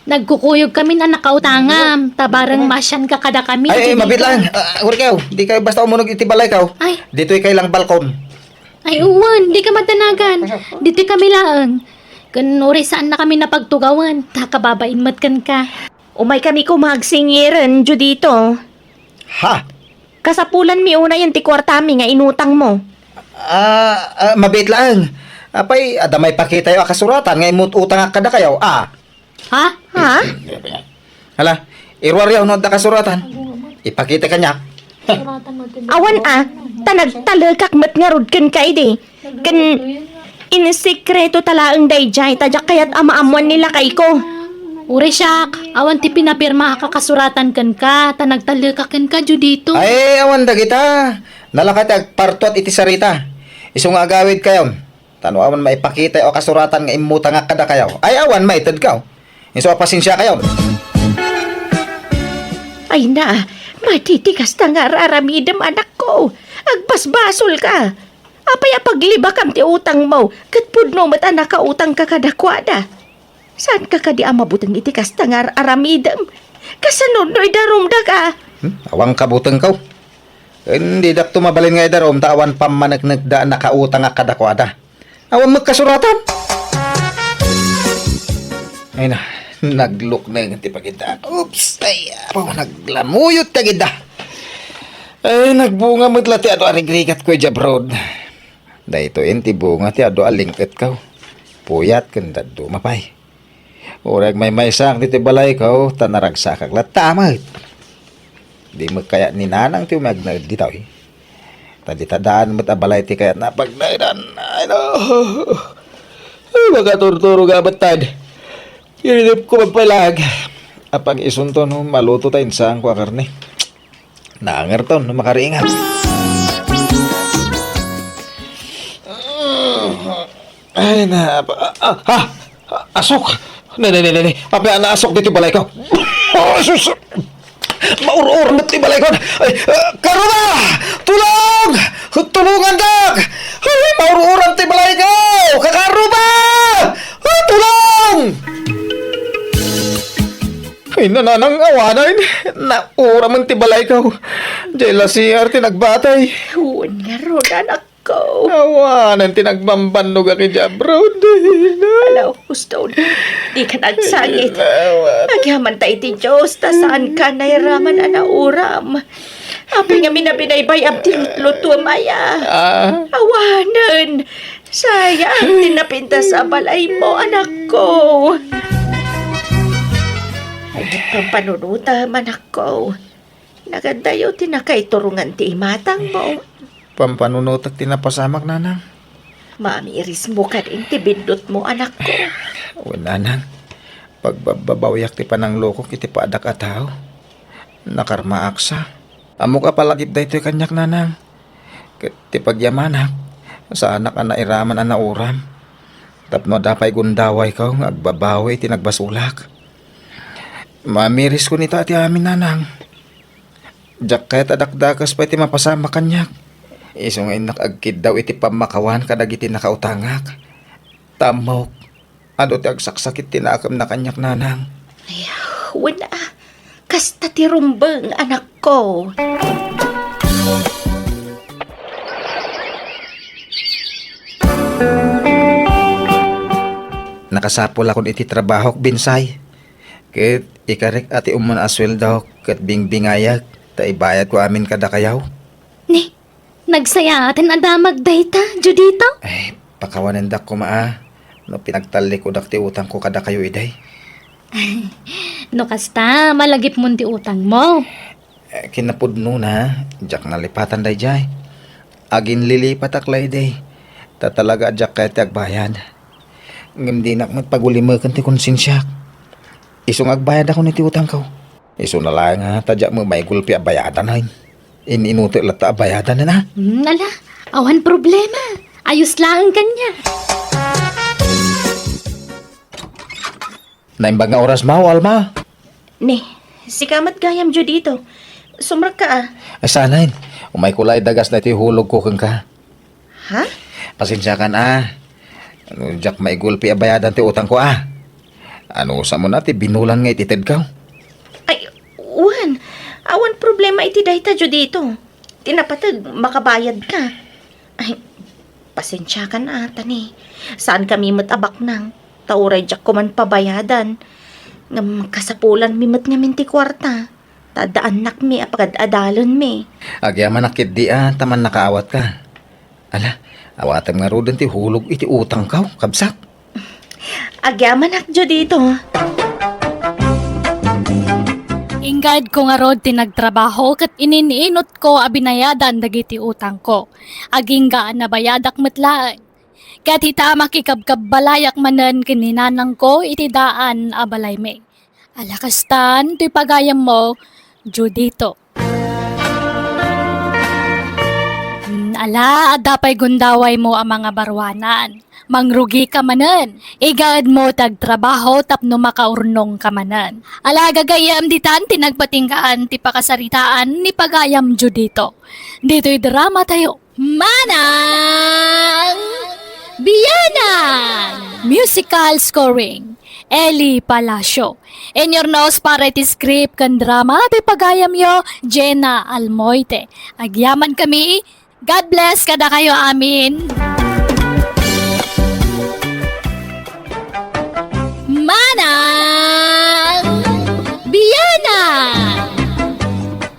Nagkukuyogkamin a nakautangam, ta bareng maasianka kadakami, Ay, ay, Judito. Mabit lang. Ah, Urkew, dikayo basta umunog iti balayko. Ay. Ditoy kay lang balkon. Ay, uwan, dika madanagan. Ditoy kami laeng. Ken uray saannakami napagtugawan, ta kababain met kenka. Umaykami koma agsingiren, Judito. Ha? Kasapulanmi unayen ti kuartami nga inutangmo. Ah, ah, mabit laeng. Apay, adda maipakitayo a kasuratan nga immut-utangak kadakayo, ah. Ha? Ha? Hala, iruaryo no adda kasuratan. Ipakita kaniak. Awan a, ta nagtalekak met ngarud kenka idi. Ken insekreto ta laeng daydiay, ta diak kayat a maammoan ni lakayko. Uray siak, awan ti pinapirmaak a kasuratan kenka, ta nagtalekak kenka, Judito. Ay, awan dagita. Nalaka ti agpartuat iti sarita. Isu nga agawidkayon. Ta no awan maipakitayo a kasuratan nga immutangak kadakayo, ay awan maitedkayo. Isu a pasensiakayon. Ay na, madi ti kasta nga ar-aramidem, anakko. Agbasbasolka. Apay a paglibakam ti utangmo, ket pudno met a nakautangka kadakuada. Saanka kadi a mabuteng iti kasta nga ar-aramidem? Kasano no idarumdak a? Hmm? Awan kabutengko. Ken didakto mabalin nga idarum ta awan pammaneknekda a nakautangak kadakuada. Awan met kasuratan. Ay na, naglukneng ti pagidda. Oops, ay, apo, naglamuyot ti agidda. Ay, nagbunga met la ti adu a rigrigatko idiay abroad. Daytoyen ti bunga ti adu a ling-etko. Puyat ken dadduma pay. Uray agmaymaysaak ditoy balayko, ta naragsakak latta met. Di met kayat ni Nanang ti umay agnaed ditoy. Ta dita daan met a balay ti kayatna a pagnaedan. Ay, no. Ay, makaturturog a met, tad. Iridipko man pay laeng. Apag isunto no maluto ta insaanko a karne. Nangerton no makaringat. Ay, na, pa, ah, ah, ha! Asok! Ne, ne, ne, ne, ne. Apay a naasok ditoy balayko? Oh, sus! Maur-ur met ti balayko. Ay, ah, Karuba! Tulong! Tulungandak! Ay, maur-uran ti balayko! Kakaruba! Ah, tulong! Ay, nanang awanen. Nauramen ti balayko. Jay la C R ti nagbatay. Wen ngarud, anak ko. Awanen ti nagbambannogak idiay abroad, Dina. Ala, husto, dika agsangit. Awan. Agyamanta iti Dios, ta saanka nairaman a nauram. Apay ngamin a binaybay-am ti lutlutuem aya? Ah. Awanen. Sayang ti napintas a balaymo, anak ko. Ay, pampanunutem, anak ko. Nagadayo ti nakaiturongan ti imatangmo. Pampanunotek ti napasamak, nanang. Mamirismo kadin ti biddutmo, anak ko. Wen, nanang. Pagbabbabawiak ti pananglokok iti padak a tao. Nakarmaak sa. Ammok a palagip daytoy kaniak, nanang. Ket ti pagyamanak, saanak a nairaman a nauram. Tapno adda pay gundawayko nga agbabawi iti nagbasolak. Mamiriskon ita ti amin, nanang. Diak kayat a dakdakes pay ti mapasamak kaniak. Isu nga innak agkiddaw iti pammakawan kadagiti nakautangak. Ta ammok, adu ti agsaksakit ti nakemna kaniak, nanang. Ay, wen a, kasta ti rumbeng, anak ko. Nakasapulakon iti trabahok, Binsay. Ket ikarek a ti umuna a sueldok ket bingbingayek ta ibayadko amin kadakayo. Ni, nagsayaaten a damag dayta, Judito? Ay, pakawanendak koma a no pinagtallikudak ti utangko kadakayo idi. No kasta, malagipmon ti utangmo. Eh, kinapudnona, diak nalipatan daydiay. Aginlilipatak la idi. Ta talaga a diak kayat ti agbayad. Ngem dinak met pagulimeken ti konsensiak. Isu nga agbayadakon iti utangko. Isuna laeng a ta diak met maigulpi a bayadan, ay. In-inutek latta a bayadan, a? Hmm, ala, awan problema. Ayos laeng kaniak. Naimbag nga orasmo, Alma. Ni, sika met gayam, Judito. Sumrekka a. Ay, saanen. Umayko la idagas daytoy hulogko kenka. Ha? Pasensiakan a. Ano, diak maigulpi a bayadan ti utangko a. Anusam a ti binulan nga ititedko? Ay, wen. Awan problema iti dayta, Judito. Ti napateg, makabayadka. Ay, pasensiakan a, ta ni, saankami met a baknang. Ta uray diak koman pabayadan. Ngem kasapulanmi met ngamin ti kuarta. Ta adda annakmi a pagad-adalenmi. Agyamanak ketdi a, ta mannakaawatka. Ala, awatem ngaruden ti hulog iti utangko, kabsat. Agyamanak, Judito. Inggayko ngarud ti nagtrabaho ket inin-inutko a binayadan dagiti utangko. Agingga a nabayadak met laeng. Ket ita, makikabkabbalayak manen ken ni nanangko iti daan a balaymi. Ala kastan ti pagayammo, Judito. Hmm, ala, adda pay gundawaymo a mangabaruanan. Mangrugika manen. Igaedmo ti agtrabaho tapno makaurnongka manen. Ala, gagayyem, ditan ti nagpatinggaan ti pakasaritaan ni pagayam Judito. Ditoy dramatayo. Manang Bianang! Musical scoring, Eli Palacio. Inyurnos para iti script ken drama ti pagayamyo, Jenna Almoite. Agyamankami, God bless kadakayo amin. Manang Bianang!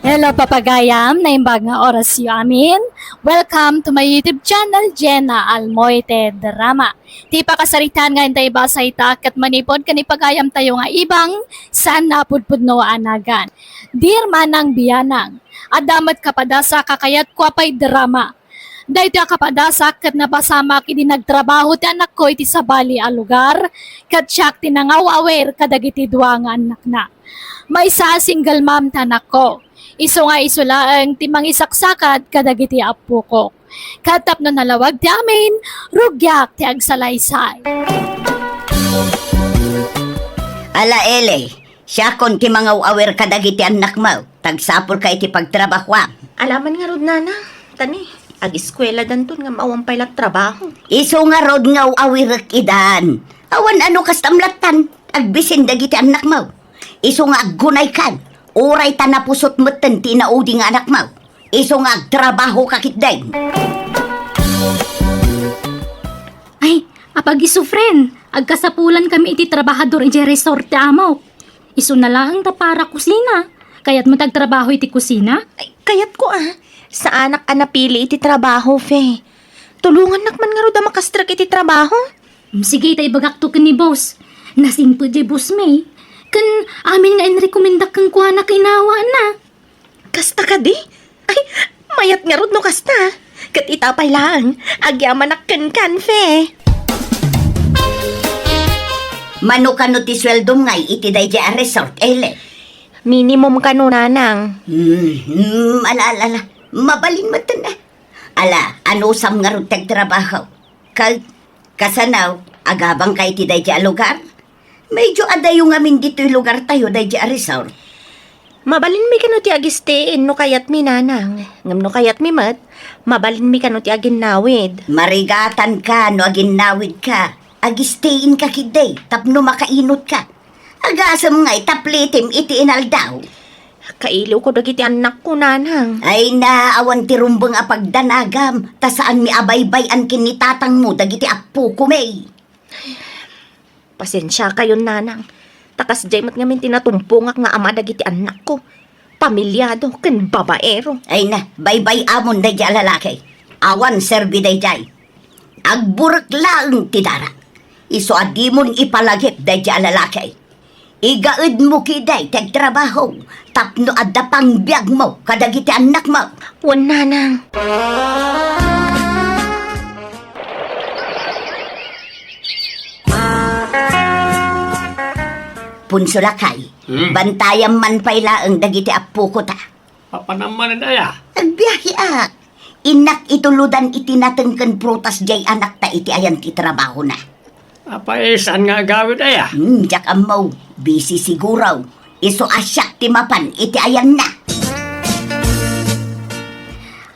Hello, papagayam, naimbag nga orasyo amin. Welcome to my YouTube channel, Jenna Almoite Drama. Ti pakasaritaan nga inta ibasa ita ket manipud ken ipagayamtayo nga ibang saan a pudpudno a nagan. Dear Manang Bianang, adda met kapadasak a kayatko a pay drama. Daytoy a kapadasak ket napasamak idi nagtrabaho ti anakko iti sabali a lugar, ket siak ti nangaw-awir kadagiti dua nga annakna. Maysa a single mom ti anakko. Isu nga isu laeng ti mangisaksakad kadagiti appoko. Ket tapno nalawag ti amin, rugiak ti agsalaysay. Ala, Eli, siakon ti mangaw-awir kadagiti annakmo. Tagsapulka iti pagtrabahoam. Alaman ngarud, nanang. Tani, ageskueladanton ngem awan pay la trabaho. Isu ngarud nga aw-awirek idan. Awan ano kastam lattan. Agbisin dagiti annakmo. Isu nga aggunaykan. Uray ta napusot metten ti inaudi nga anakmo. Isu nga agtrabahoka ketdin. Ay, apag-isu, friend. Agkasapulankami iti trabahador idiay resort ti amok. Isuna laeng ta para kusina. Kayatmo ti agtrabaho iti kusina? Ay, kayatko, ah. Saanak a napili iti trabaho, Fe. Tulongannak man ngarud a makastrek iti trabaho. Mm, sige, ta ibagakto ken ni boss. Nasingpet diay boss mi. Ken amin nga inrekomendak kenkuana, kinawana. Kasta kadi? Ay, mayat ngarud no kasta. Ket ita pay laeng, agyamanak kenkan, Fe. Mano kano ti sueldom ngay iti daydiay a resort, Eli? Minimum kano, nanang. Hmm, hmm, ala, ala, ala. Mabalin met, eh. Ala, anusam ngarud ti agtrabaho? Ka-, kasano, agabangka iti daydiay a lugar? Medyo adayo ngamin ditoy lugartayo daydiay a resort. Mabalinmi kano ti agistiin no kayatmi, nanang. Ngem no kayatmi met, mabalinmi kano ti aginnawid. Marigatanka no aginnawidka. Agisteenka ketdi tapno makainutka. Agasem ngay ta plitim iti inaldaw. Kailiwko dagiti annakko, nanang. Ay na, awan ti rumbeng a pagdanagam, ta saanmi a baybay-an ken ni tatangmo dagiti appokon. Pasensiakayon, nanang. Ta kasdiay met ngamin ti natumpongak nga ama dagiti annakko. Pamiliado ken babaero. Ay na, baybay-amon daydiay a lalaki. Awan serbi daydiay. Agburek laeng ti dara. Isu a dimon ipalagip daydiay a lalaki. Igaedmo ketdi ti agtrabaho tapno adda pangbiagmo kadagiti annakmo. Wen, nanang. Punso lakay, hmm, bantayam man pay laeng dagiti appoko ta. Papanam manen aya? Agbiahiak. Innak itulodan iti nateng ken prutas diay anakta iti ayan ti trabahona. Apay, saan nga agawid aya? Hmm, diak ammo. Busy siguro. Isu a siak ti mapan iti ayanna.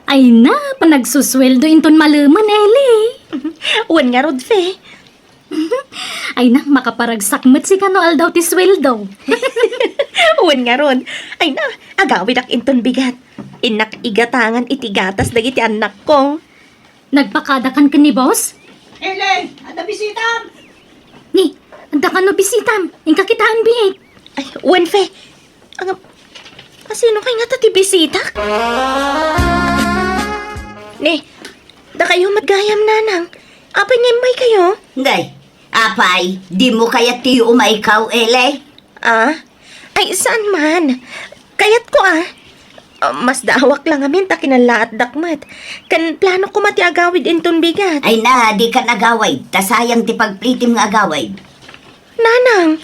Ay na, panagsusueldo inton malemen, Eli. Wen ngarud, Fe. Ay na, makaparagsak met sika no aldaw ti sueldo. Wen ngarud. Ay na, agawidak inton bigat. Innak igatangan iti gatas dagiti annakko. Nagpakadakan ken ni boss? Eli, adda bisitam! Ni, adda kano bisitam? Inka kitaan biit. Ay, wen, Fe. Ang, asino kay ngata ti bisitak? Ni, dakayo met gayam, nanang. Apay nga immaykayo? Ngay, apay, dimo kayat ti umaykaw, Eli? Ah? Ay, saan man. Kayatko, ah. Ah, masdaawak la ngamin ta kinallaatdak met. Ken planok koma ti agawid inton bigat. Ay na, dikan agawid. Ta sayang ti pagplitim nga agawid. Nanang,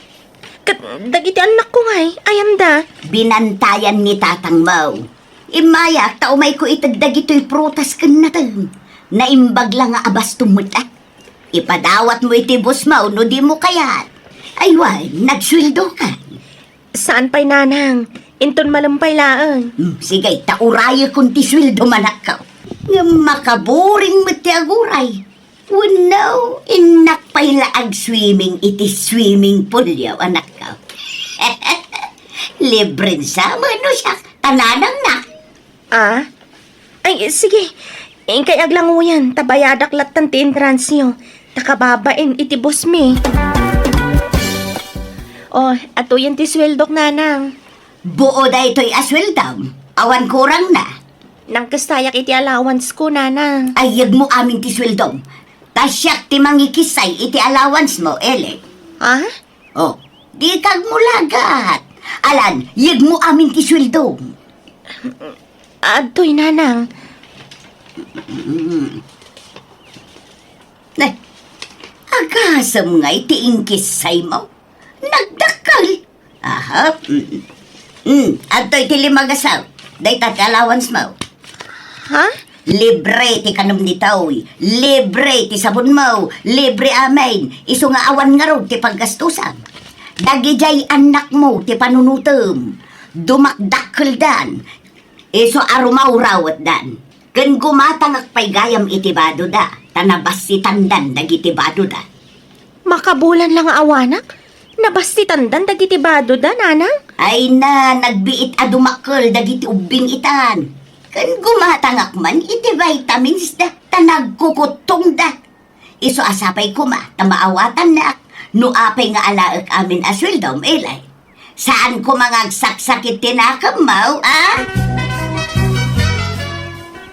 ket dagiti annakko ngay, ayanda? Binantayan ni tatangmo. Immayak ta umayko ited dagitoy prutas ken nateng. Naimbag la nga abastom met, ah. Ipadawatmo iti bossmo no dimo kayat. Ay wen, nagsueldokan. Saan pay, nanang. Inton malem pay laeng. Hmm, sige, ta urayekon ti sueldo, anakko. Ngem makaboring met ti aguray. Wenno, innak pay la agswimming iti swimming poolyo, anakko. Libren sa, mano siak, ta nanangnak. Ah? Ay, sige. Inkay aglanguyan, ta bayadak lattan ti entransyo. Ta kababain iti boss mi. Oh, atoyen ti sueldok, nanang. Buo daytoy a sueldom. Awan kurangna. Nangkessayak iti allowance ko, nanang. Ay, yegmo amin ti sueldom. Ta siak ti mangikissay iti allowance mo, Eli. Ha? Oh, di kagmulagat. Alan, yegmo amin ti sueldo. Adtoy, nanang. Mm. Nay, agasem ngay ti inkissay mo? Nagdakkel. Aha, mm. Mm, adtoy ti lima nga saw. Dayta ti allowance mo. Ha? Libre ti kanom ditoy. Libre ti sabon mo. Libre amin. Isu nga awan ngarud ti paggastusan. Dagidiay annakmo ti panunotem, dumakdakkeldan, isu a rumawrawetdan. Ken gumatangak pay gayam iti badoda, ta nabassitandan dagiti badoda. Makabulan la nga awanak, nabassitandan dagiti badoda, nanang? Ay na, nagbiit a dumakkel dagiti ubbing itan. Ken gumatangak man iti vitamins da, ta nagkukuttongda. Isu a sapay koma ta maawatannak no apay nga alaek amin a sueldom, Eli. Saan koma nga agsaksakit ti nakemmo, a?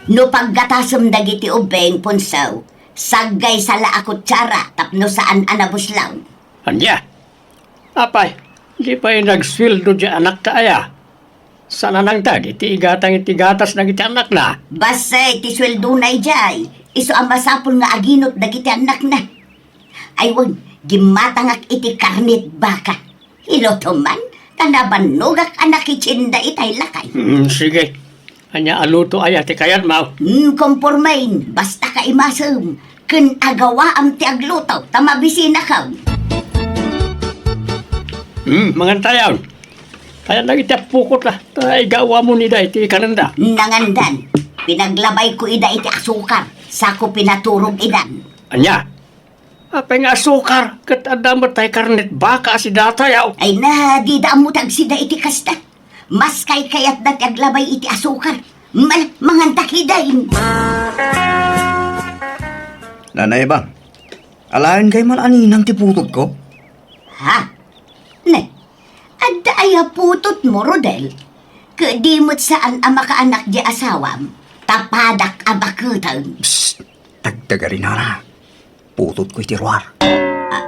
No paggatasem dagiti ubbing, Punsaw, saggay sala a kutsara tapno saan a nabuslaw. Ania? Apay, di pay nagsueldo di anakta aya? Saan a nangted iti igatang iti gatas dagiti annakna? Bassit ti sueldona idiay, isu a masapul nga aginot dagiti annakna. Ay wen, gimmatangak iti karnet baka. Ilutom man, ta nabannogak a nakitsinda itay lakay. Hmm, sige. Ania a luto aya ti kayatmo? Hmm, kompormen, basta kaimasem. Ken agawaam ti agluto, ta mabisinakon. Hmm, mangantayon. Kayatna iti appokot, a. Ta igawamon ida iti kanenda. Nangandan. Pinaglabayko ida iti asukar, sako pinaturog idan. Ania? Apay nga asukar, ket adda met tay karnet baka a sidatayo. Ay na, dida ammo ti agsida iti kasta. Mas kaykayatda ti aglabay iti asukar. Mal-, manganta kitaen. Nanay Bang, alaen kay man a ninang ti putotko? Ha? Ne, adda aya putotmo, Rodel? Ket di met saan a makaanak di asawam, ta padak a baketen. Psst! Tagtagari, nana. Putotko iti ruar. A-,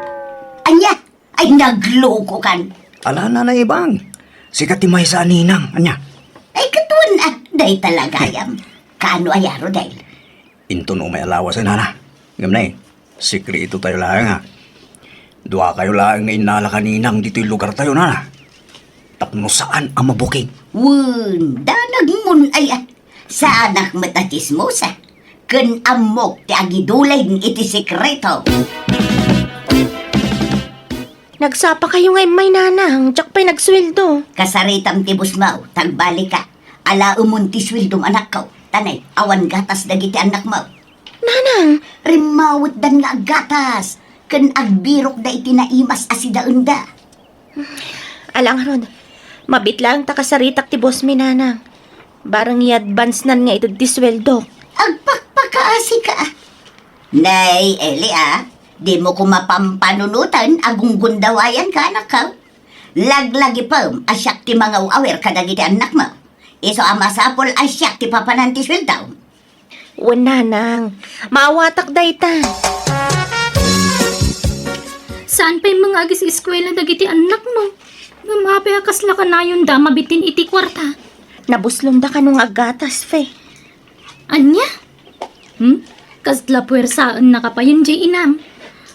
ania? Ay, naglokokan. Ala, Nanay Bang. Sika ti maysa a ninang, ania? Ay, ket wen, a, dayta la gayam. Kaano aya, Rodel? Inton umay a lawas, nana. Ngem nay, sekreto tayo laeng, a. Duakayo laeng nga innalak a ninang ditoy lugar tayo, nana. Tapno saan a mabukig. Wen, danagmon aya. Saanak met a tsismosa. Ken ammok ti agiduleng iti sekreto. Nagsapakayo nga immay, nanang, diak pay nagsueldo. Kasaritam ti busmo, ta agbalika. Alaemon ti sueldom, anakko. Ta nay, awan gatas dagiti annakmo. Nanang! Rimmawetdan nga aggatas, ken agbirokda iti naimas a sidaenda. Ala ngarud, mabiit laeng ta kasaritak ti bosmi, nanang. Bareng i-advance-nan nga ited ti sueldok. Agpakpakaasika. Nay, Eli, a, dimo koma pampanunoten a gunggundawayanka, anakko. Laglagipem a siak ti mangaw-awir kadagiti annakmo. Isu a masapul a siak ti papanan ti sueldom. Wen, nanang, maawatak dayta. Saan pay met nga agis-eskuela dagiti annakmo? Ngem apay a kasla kanayonda a mabitin iti kuarta? Nabuslonda kano nga aggatas, Fe. Ania? Hmm? Kasla puersaennaka payen diay inam?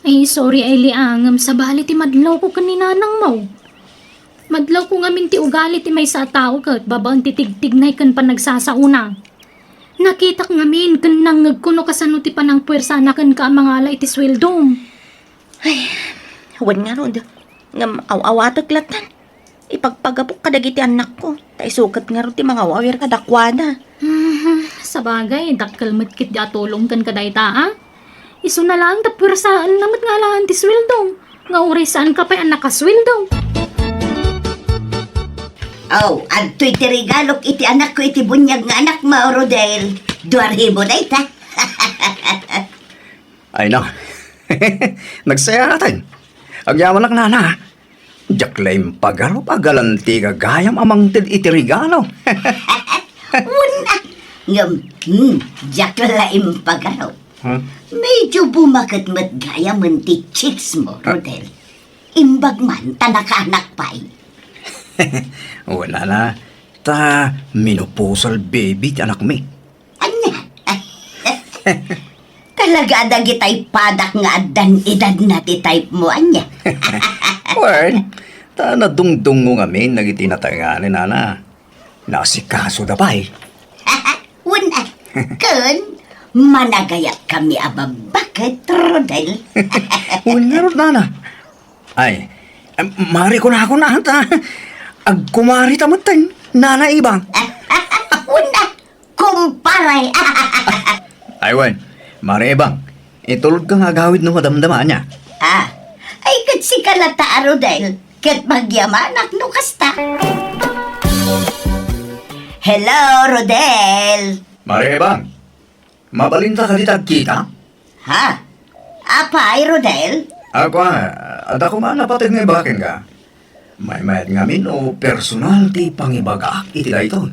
Ay, sorry, Eli, a, ngem sabali ti madlawko ken ni nanangmo. Madlawko ngamin ti ugali ti maysa a tao ket babaen ti tigtignay ken panagsasaona. Nakitak ngamin ken nangngegko no kasano ti panangpuersanak kenka a mangala iti sueldom. Ay, wen ngarud. Ngem aw-awatek lattan. Ipagpagapok kadagiti annakko, ta isu ket ngarud ti mangaw-awir kadakuada. Mhm, sabagay, dakkel met ketdi a tulong kenka dayta, a? Isuna laeng ta puersaenna met nga alaen ti sueldom, nga uray saanka pay a nakasueldo. Aw, adtoy ti regalok iti anakko iti buniag nga anakmo, Rodel. Dua ribu dayta. Ay, no. Nagsayaaten. Agyamanak, nana. Diak la impagarup a galanti gagayam a mangted iti regalo. Wen a, ngem, hmm, diak la impagarup. Huh? Medyo bumaket met gayamen ti cheeks mo, Rodel. Imbag man ta nakaanak pay. Wen a, ta menopausal baby ti anakmi. Ania? Talaga dagitay padak nga addan edadna ti type mo, ania? Wen, ta nadungdungngo ngamin dagiti natay ngamin, nana. Naasikasoda pay. Wen, a, ken managayat kami a babbaket, Rodel. Wen ngarud, nana. Ay, Em, mari kunakon ata. Agkumari ta metten, Nana Ibang. Una, kumpare. Ay, wen, Mari Ibang, itulod ka nga agawid no madamdama niya. Ah, ay, ket sika latta a Rodel, ket magyamanak no kasta. Hello, Rodel. Mari Ibang, mabalinta kadi ta agkita? Ha? Apay, Rodel? Ako, ah, adda koma napateg nga ibaga kenka. Maymayat ngamin no personal ti pangibagaak iti daytoy.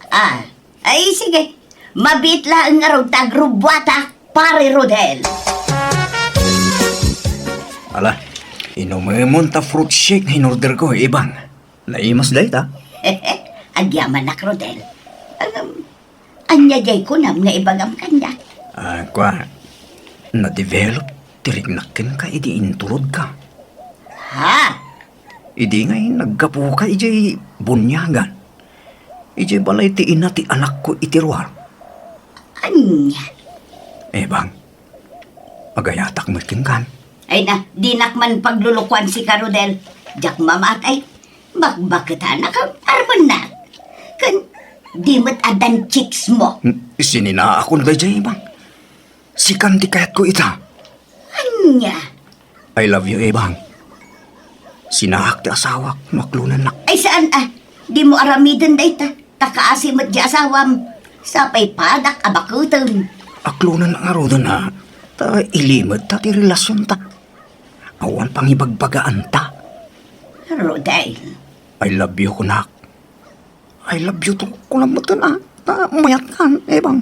Ah, ay, sige. Mabiit laeng ngarud ta agrubbuatak, Pare Rodel. Ala, inumemon ta fruit shake nga in-order ko, Ibang. Naimas dayta. Agyamanak, Rodel. Ngem, ania diay kunam nga ibagam kaniak? Ah, kua, na-develop ti riknak kenka idi inturodka. Ha? Idi ngay naggapuka idiay buniagan, idiay balay ti ina ti anakko iti ruar. Ania? Ebang, agayatak met kenkan. Ay na, dinak man paglulukuan sika, Rodel. Diak mamaatay. Bakbaketanak a armennak. Ken di met addan chicks mo. Hmm, sininaakon daydiay, Ebang. Sikan ti kayatko ita. Ania? I love you, Ebang. Sinaak ti asawak no aklonennak. Ay, saan a? Dimo aramiden dayta. Ta kaasi met di asawam. Sapay padak a bakuten. Aklonennak ngaruden a. Ta ilimedta ti relasionta. Awan pangibagbagaanta. Rodel. I love you, kunak. I love you too, kunam metten a. Ta mayatkan, Ebang.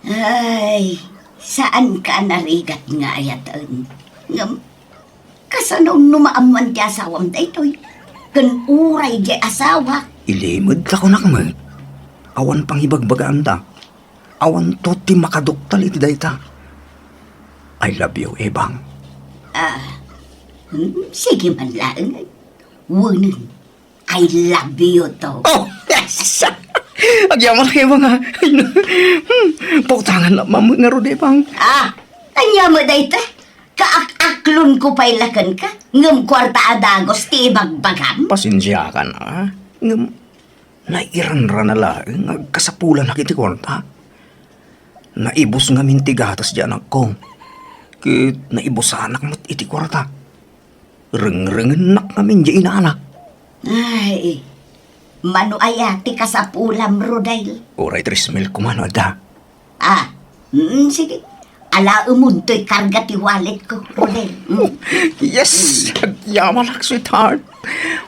Ay, saanka a narigat nga ayaten. Ngem, kasano no maammoan ti asawam daytoy? Ken uray diay asawak. Ilimedta kunak met. Awan pangibagbagaanta. Awanto ti makaduktal iti dayta. I love you, Ebang. Ah, hmm, sige man laeng. Wenen, I love you too. Oh, yes! Agyamanak, Ebang, a. Hmm, pautangan la man ngarud, Ebang. Ah, ania met dayta? Kaak-aklonko pay la kenka, ngem kuarta a dagus ti ibagbagam? Pasensiakan a. Ngem, nairanrana laeng nga agkasapulanak iti kuarta. Naibus ngamin ti gatas ti anakko. Ket naibusanak met iti kuarta. Rengrengennak ngamin diay inana. Ay, mano aya ti kasapulam, Rodel? Uray tres mil koma no adda. Ah, mm, sige. Alaemon toy karga ti walletko, Rodel. Mm. Yes! Agyamanak, sweetheart.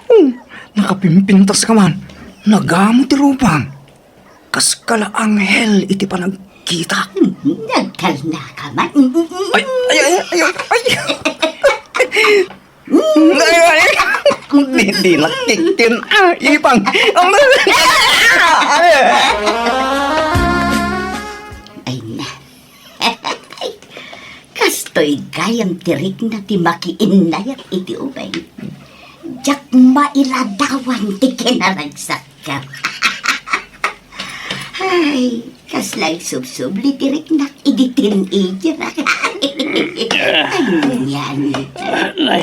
Oh, nakapimpintas ka man. Nagamo ti rupam. Kas ka la anghel iti panagkitak. Hmm, nagtalnaka man. Ay, ay, ay, ay, ay. Ay, ay. Di, di nakikkin. Ah, ipang. Ay na. Kastoy gayam ti rikna ti makiinnayat iti ubing. Diak mailadawan ti kinaragsak. Ay, kasla agsubsubli ti riknak idi teenager. Ay, yan. Ay,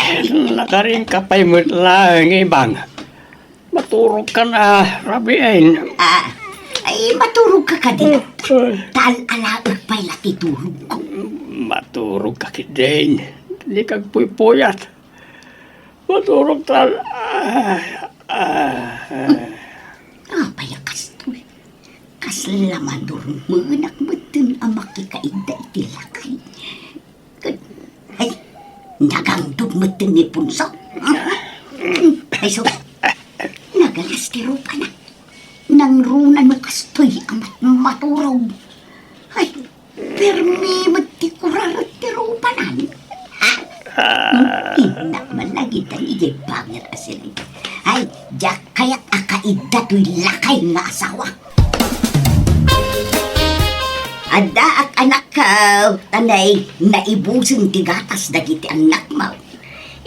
nakarinka pay met laeng, Ibang. Maturogkan a rabiin. Ah, ay, maturogka kadi. Ay. Tal alaek pay la ti turogko. Maturogka ketdin. Dika agpuypuyat. Maturog tal-, ah, ah, ah. Apay a kastoy? Kasla madurmenak metten a makikaidda iti lakay. Ket, ay, nagangdud metten ni Punso. Ay, sus. Nagalas ti rupana. Nangruna no kastoy a mat-, maturog. Ay, permi met ti kuraret ti rupanan. Ha? Hmm? Innak man lagitan idiay bangir a siring. Ay, diak kayat a kaidda toy lakay nga asawa. Addaak, anakko, ta nay, naibusen ti gatas dagiti annakmo.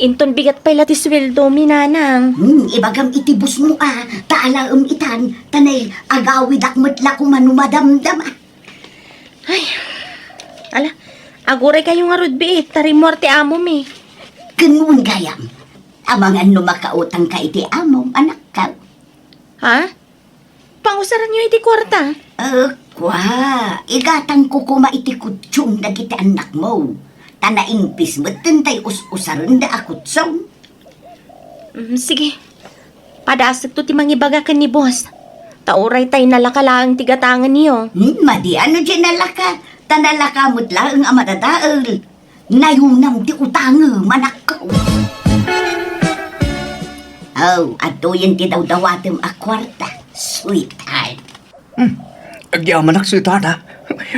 Inton bigat pay la ti sueldomi, nanang. Hmm, ibagam iti bossmo a, ta alaem itan, ta nay, agawidak met la koma no madamdama. Ay, ala, aguray kayo ngarud, biit, ta rimmuar ti amomi. Ken wen gayam, Amangan no makautangka iti amom, anakko. Ha? Pangusaranyo iti kuarta? Eh, kua, igatangko koma iti kutsong dagiti annakmo. Ta naimpis metten tay us-usarenda a kutsong. Mm, sige. Padasekto ti mangibaga ken ni boss. Ta uray tay nalaka laeng ti gatangenyo. Hmm, madi ano di nalaka? Ta nalaka met laeng a madadael. Nayunam ti utangem, anakko. Oh, adtoyen ti dawdawatem a kuarta, sweetheart. Hmm. Agyamanak, sweetheart, ha?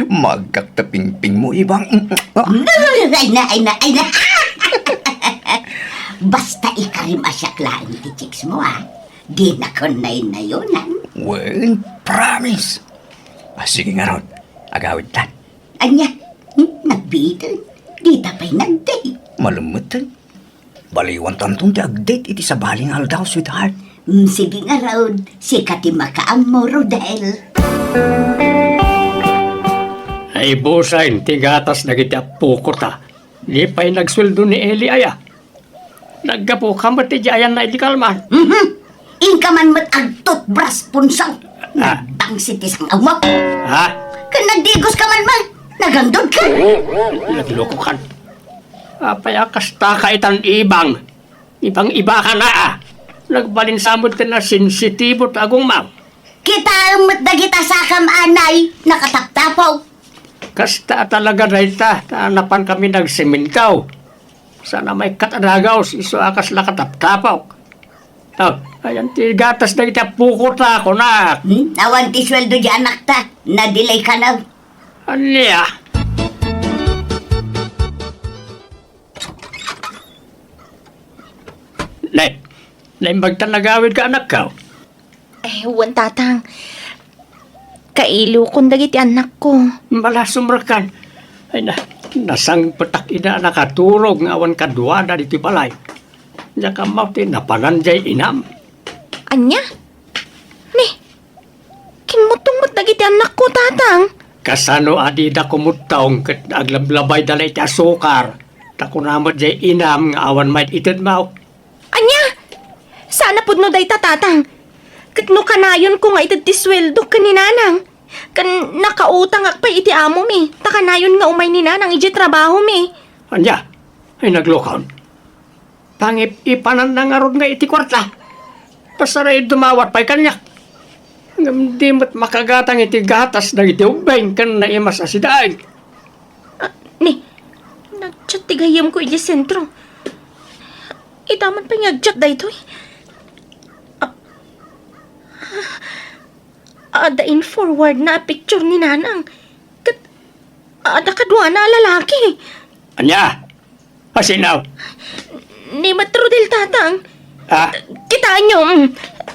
Maaggak ta pingpingmo, Ibang. Hmm, ah. Ay na, ay na, ay na. Basta ikarim a siak laeng ti chicks mo, ha? Dinakon naynayonan. Wen, promise. Ah, sige ngarud, agawidtan. Ania? Hmm? Nagbiiten? Dita pay nagdate? Malemmeten. Baliwantanton ti agdate iti sabali nga aldaw, sweetheart. Mm, sige ngarud, sika ti makaammo, Rodel. Naibusen ti gatas dagiti appoko ta. Di pay nagsueldo ni Eli aya. Naggapuka met idiay ayanna idi kalman. Mhm. Inka man met agtutbras, Punso. Ah. Nagbangsit ti sang-awmo. Ha? Ken nagdigoska man met. Nagangdodka. Naglokokan. Apay a kastaka itan, Ibang? Ibang-iba ka na, ah. Nagbalin sa met ken a sensitibo ti agongmaw. Kitaem met dagita sakam, anay, nakataptapok. Kasta a talaga dayta, ta napan kami nagsemento. Saan a maikkat a dagaw, isu a kasla kataptapok. Oh, ayan ti gatas dagiti appoko ta, kunak. Hmm? Awan ti sueldo di anakta. Nadelay ka na. Ania? Ne, naimbag ta nagawid ka, anakko? Eh, wen, Tatang. Kailokon dagiti annakko. Malasumrakan. Ay na, nasangpetak ida a nakaturog nga awan kaduada ditoy balay. Diak ammo ti napanan diay inam. Ania? Ni, kimmuttong met dagiti annakko, Tatang. Kasano a dida kumuttong ket aglablabayda la iti asukar? Ta kuna met diay inam nga awan maid-itedmo. Ania? Saan a pudno dayta, Tatang. Ket no kanayonko nga ited ti sueldok ken ni Nanang, ken nakautangak pay iti amomi, ta kanayon nga umay ni Nanang idiay trabahomi. Ania? Ay, naglokon. Pangip-ipananna ngarud nga iti kuarta. Pasaraid dumawat pay kaniak. Ngem di met makagatang iti gatas dagiti ubbing ken naimas a sidaen. Ah, ni, nag-chat ti gayyemko idiay sentro. Ita man pay nga ag-chat daytoy. Ah, adda in-forwardna a picture ni Nanang. Ket adda kaduana a lalaki. Ania? Asino? Ni Mat Rodel, Tatang. Ah? Kitaenyo, mm,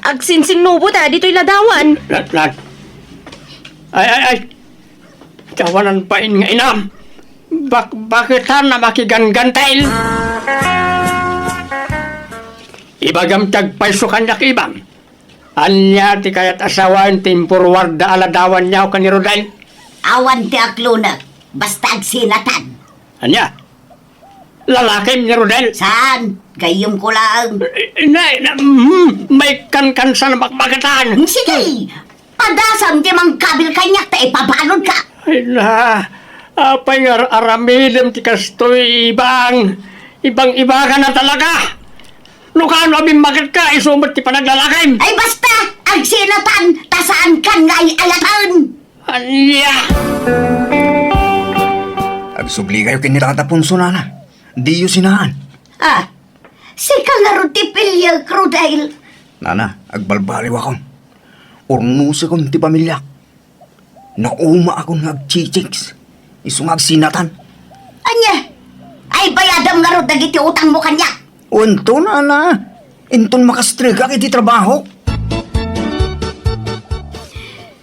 agsinsinnubo ta ditoy ladawan. Lan, lan. Ay, ay, ay. Tawanan pain nga inam. Bak-, bakit na makigangantel? Ibagam ti agpayso kaniak, Ibang. Ania ti kayat a sawen ti in-forwardda a ladawanyo ken ni Rodel? Awan ti aklonek, basta agsinatan. Ania? Lalakim ni Rodel? Saan? Gayyemko laeng. Eh, na, na, mm, may kankansan a bakbakatan. Mm, sige! Padasam ti mangkabil kaniak ta ipabaludka. Ay na, apay nga ar-, aramidem ti kastoy, Ibang? Ibang-iba ka na talaga. No kaano a bimmaketka, isu met ti panaglalakim. Ay basta! Agsinatan, ta saankan nga ay-ayaten! Ania? Agsubli kayo ken ni Tata Ponso, nana. Diyo sinaan. Ah, sika ngarud ti piliek, Rodel. Nana, agbalbaliwakon. Urnusekon ti pamiliak. Naumaakon nga agchichicks. Isu nga agsinatan. Ania? Ay, bayadam ngarud dagiti utangmo kaniak. Wen to, nana. Inton makastregak iti trabaho.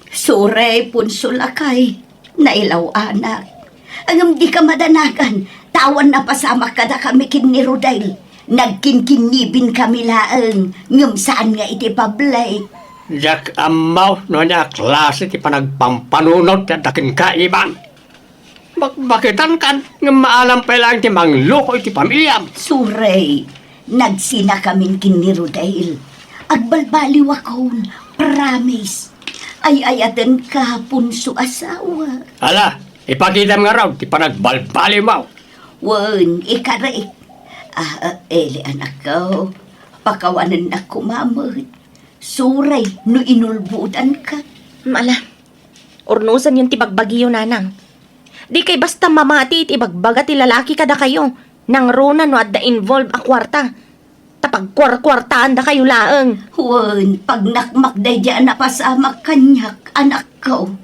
Sorry, Ponso lakay. Nailaw-anak. Ngem dika madanagan, ta awan napasamak kadakami ken ni Rodel. Nagkinkinnibinkami laeng, ngem saan nga iti public. Diak ammo no ania a klase ti panagpampanunot ti adda kenka, Ibang. Bakbaketankan, ngem maalam pay laeng ti mangloko iti pamiliam. Sorry. Nagsinakamin ken ni Rodel. Agbalbaliwakon, promise. Ay-ayatenka, Ponso asawa. Ala, ipakitam ngarud ti panagbalbaliwmo. Wen, ikarek. Ah, ah, Eli, anakko, pakawanennak koma met. Suray no inulbodanka. Ala, urnosenyon ti bagbagiyo, nanang. Dikay basta mamati iti ibagbaga ti lalaki kadakayo. Nangruna no adda involve a kuarta. Ta pagkuarkuartaandakayo laeng. Wen, pagnakmak daydi a napasamak kaniak, anakko.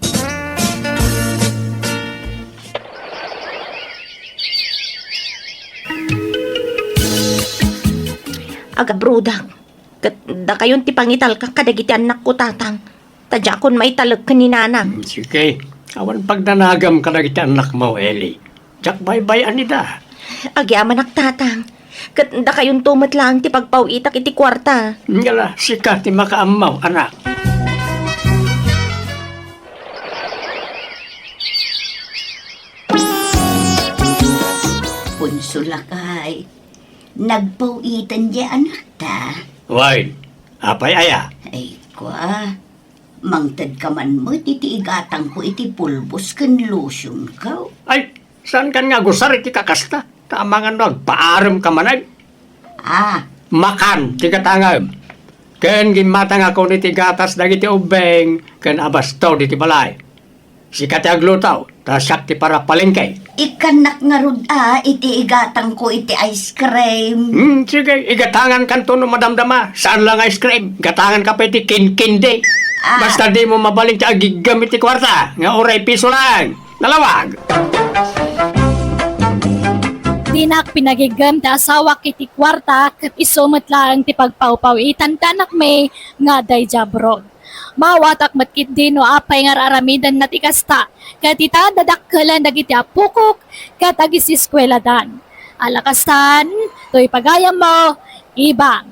Agabrodak, ket dakayon ti pangitalkak kadagiti annakko, tatang. Ta diakon maitalek ken ni nanang. Hmm, sige. Awan pagdanagam kadagiti annakmo, Eli. Diak baybay-an ida. Agyamanak, tatang. Ket dakayonto met laeng ti pagpaw-itak iti kuarta. Ngala, sika ti makaammo, anak. Ponso lakay, nagpaw-itan diay anakta. Wen, apay aya? Ay, kua. Mangtedka man met iti igatangko iti pulbos ken lotionko. Ay, saankan nga agusar iti kakasta? Ta amangan no agpaaremka manen? Ah. Makan ti gatangem. Ken gimmatangakon iti gatas dagiti ubbing ken abasto diti balay. Sika ti agluto, ta siak ti parapalengke. Ikkannak ngarud a iti igatangko iti ice cream. Hmm, sige, igatangankanto no madamdama. Saan lang ice cream? Gatanganka pay iti kinkindi. Ah. Basta dimo mabalin ti agiggem iti kuarta, nga uray piso lang. Nalawag! Dinak pinagiggem ti asawak iti kuarta, ket isu met laeng ti pagpawpaw-itan ti anakmi nga adda idiay abroad. Maawatak met ketdi no apay nga ar-aramidenna ti kasta, ket ita, dadakkelen dagiti appokok ket agiseskueladan. Ala kastan, toy pagayammo, Ibang.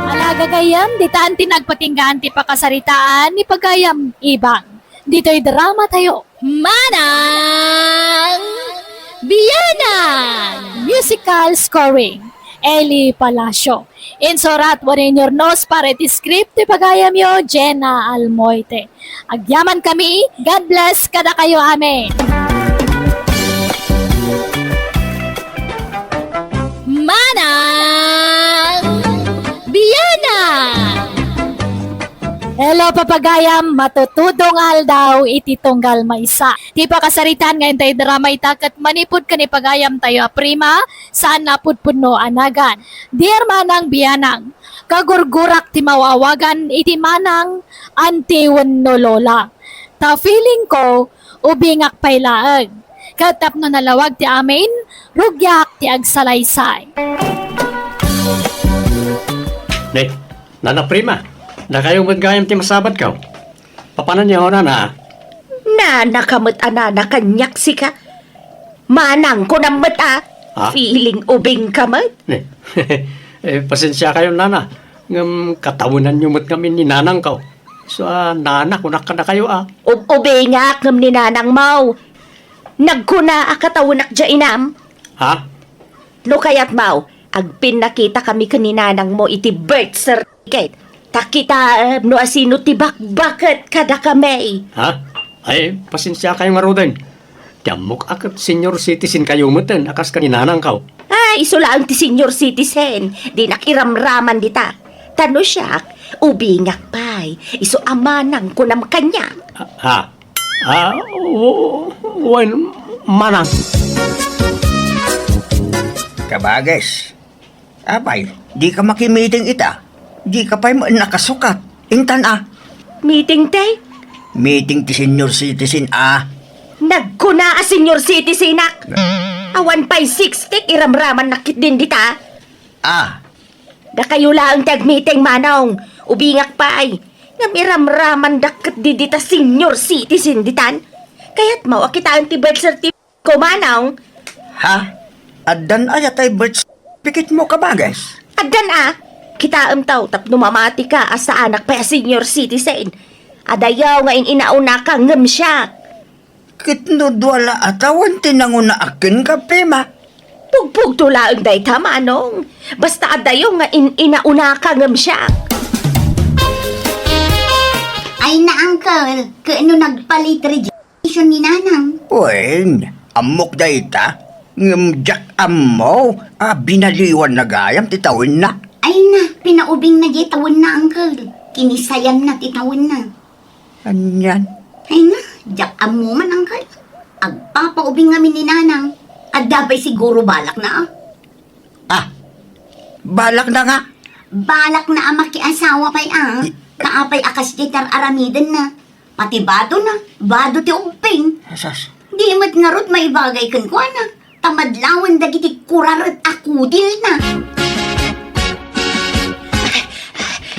Ala gagayyem, ditan ti nagpatinggaan ti pakasaritaan ni pagayam Ibang. Ditoy drama tayo. Manang Bianang! Musical scoring, Eli Palacio. Insurat wenno inurnos para iti script ti pagayamyo, Jenna Almoite. Agyamankami, God bless kadakayo amin. Manang Bianang! Hello, papagayam, matutudong aldaw iti tunggal maysa. Ti pakasaritaan nga intay drama ita ket manipud ken ni pagayamtayo a prima, saan a pudpudno a nagan. Dear Manang Bianang, kagurgurak ti maaw-awagan iti manang, anti wenno lola. Ta feeling ko, ubingak pay laeng. Ket tapno nalawag ti amin, rugiak ti agsalaysay. Ne, Nana Prima, dakayo met gayam ti masabatko. Papananyo, nana? Nana ka met a nana kaniak, sika. Manang kunam met a. Ha? Feeling ubing ka met. Eh, eh, pasensiakayo, nana. Ngem katawenanyo met ngamin ni nanangko. So, ah, nana, kunak kadakayo, ah. Ub-, ubingak ngem ni nanangmo. Nagkuna a katawenak diay inam. Ha? No kayatmo, agpinnakitakami ken ni nanangmo iti birth certificate. Ta kitaem no asino ti bakbaket kadakami. Ha? Ay, pasensiakayo ngaruden. Ti ammok a ket senior citizen kayo meten a kas ken ni nanangko. Ay, isu laeng ti senior citizen. Dinak iramraman dita. Ta no siak, ubingak pay. Isu a manang kunam kaniak. Ha? Ha? Ah, w-, wen, manang. Kabages, apay, dika makimiting ita? Dika pay met nakasukat. Intan a. Meeting ti? Meeting ti senior citizen a. Nagkuna a senior citizenak. Awan pay sixty ti iramramannak ketdin dita. Ah. Dakayo laeng ti agmeeting, manong. Ubingak pay. Ngem iramramandak ketdi dita senior citizen ditan. Kayatmo a kitaen ti birth certificate ko, manong? Ha? Addan aya tay birth certificate mo, kabages? Addan a. Kitaem taw tapno mamatika a saanak pay a senior citizen. Adayaw nga in-inaunaka ngem siak. Ket no dua la a tawen ti nangunaak kenka, Prima, Pugpugto laeng dayta, Manong. Basta adayo nga in-inaunaka ngem siak. Ay na, Uncle, ket no nagpa-late registration ni Nanang? Wen, ammok dayta. Ngem diak ammo a binaliwan na gayam ti tawenna. Ay na, pinaubing na diay tawenna, Uncle. Kinisayan na ti tawenna. Anian? Ay na, diak ammo man, Uncle. Agpapaubing ngamin ni Nanang. Adda pay siguro balak na, ah. Ah, balak na nga. Balak na a makiasawa pay, ah. I- Ta apay a kasdiay ti ar-aramiden na. Pati bado na, bado ti ubbing. Asas. Di met ngarud maibagay kenkuana. Ta madlawen dagiti kuraret a kudil na.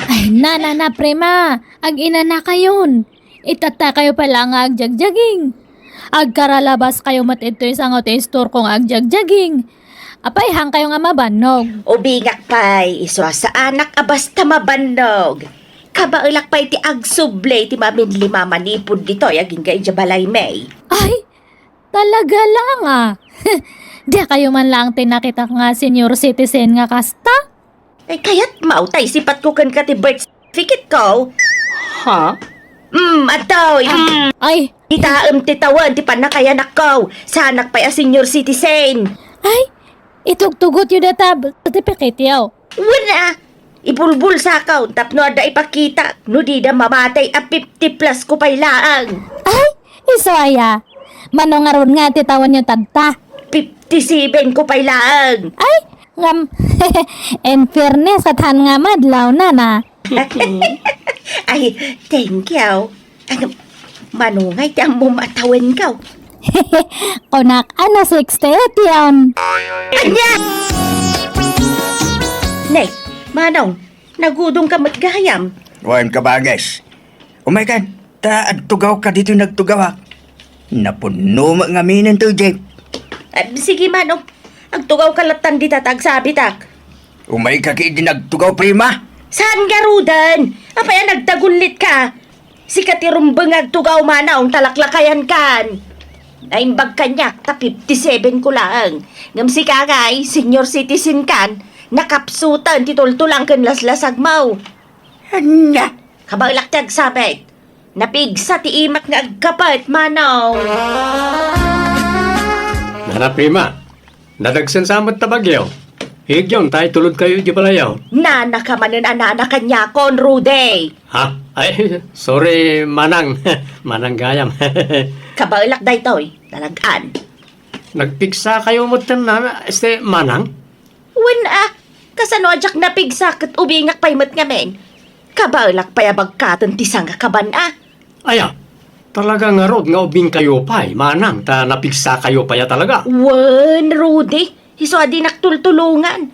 Ay, na, na, na, Prima. Ag-inanakayon. Itattakayo pay la nga agjagjaging. Agkaralabas kayo met ditoy sango ti istorko nga agjagjaging. Apay, haankayo nga mabannog? Ubingak pay, isu a saanak a basta mabannog. Kabaelak pay ti agsubli ti maminlima manipud ditoy agingga idiay balaymi. Ay, talaga lang, ah. Diakayo man laeng ti nakita nga senior citizen nga kasta? Ay, kayatmo ta isipatko kenka ti birth certificate ko. Ha? Mm, adtoy. Mm. Ay. Ditaem ti tawen ti pannakayanakko. Saanak pay a senior citizen. Ay, itugtugotyo dayta birth certificate-yo. Wen a, ibulbulsakon tapno adda ipakitak no dida mamatay a fifty plus ko pay laeng. Ay, isu aya. Mano ngarud nga ti tawenyo tatta? Fifty-seven ko pay laeng. Ay, ngem, in fairness, haan nga madlaw, nana. Ay, thank you. Ay, manungay ti ammom a tawenko? Kunak, ano, sixty-eight yon. Ania? Ne, Manong, nagudongka met gayam. Wen, kabages. Umaykan, ta agtugawka ditoy nagtugawak. Napunno met ngamin ti jeep. Ah, sige, Manong. Agtugawka lattan dita ta agsabitak. Umayka ket idi nagtugaw, Prima. Saan ngaruden? Apay a nagtagullitka? Sika ti rumbeng nga agtugaw, Manong, ta laklakayankan. Naimbag kaniak ta fifty-seven ko laeng. Ngem sika ngay, senior citizen kan, nakapsuten ti tultulang ken laslasagmo. Ania? Kabaelak ti agsabit. Napigsa ti imak nga agkapet, Manong. Nana Prima, nadagsen sa met ta bagyo. Higyon ta itulodkayo idiay balayyo. Nanaka manen a nana kaniakon, Rudy. Ha? Ay, sorry, Manang. Manang gayam. Kabaelak daytoy, talagan. Nagpigsakayo metten, Nana, este, Manang? Wen a, kasano a diak napigsa ket ubingak pay met ngamin? Kabaelak pay a bagkaten ti sangakaban a. Aya, talaga ngarud nga ubingkayo pay, Manang, ta napigsakayo pay a talaga? Wen, Rudy, isu a dinak tultulongan.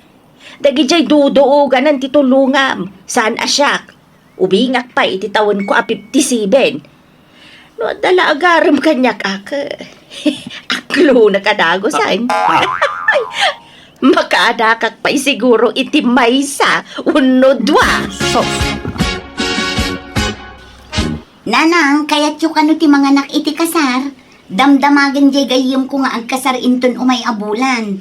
Dagidiay duduoganan ti tulongam, saan a siak. Ubingak pay iti tawenko a fifty-seven. No adda la agarem kaniak, ak, aklonak a dagusen. Ah, ah. Makaadakak pay siguro iti maysa wenno dua. Sus. Nanang, kayatyo kano ti manganak iti kasar? Damdamagen diay gayyemko nga agkasar inton umay a bulan.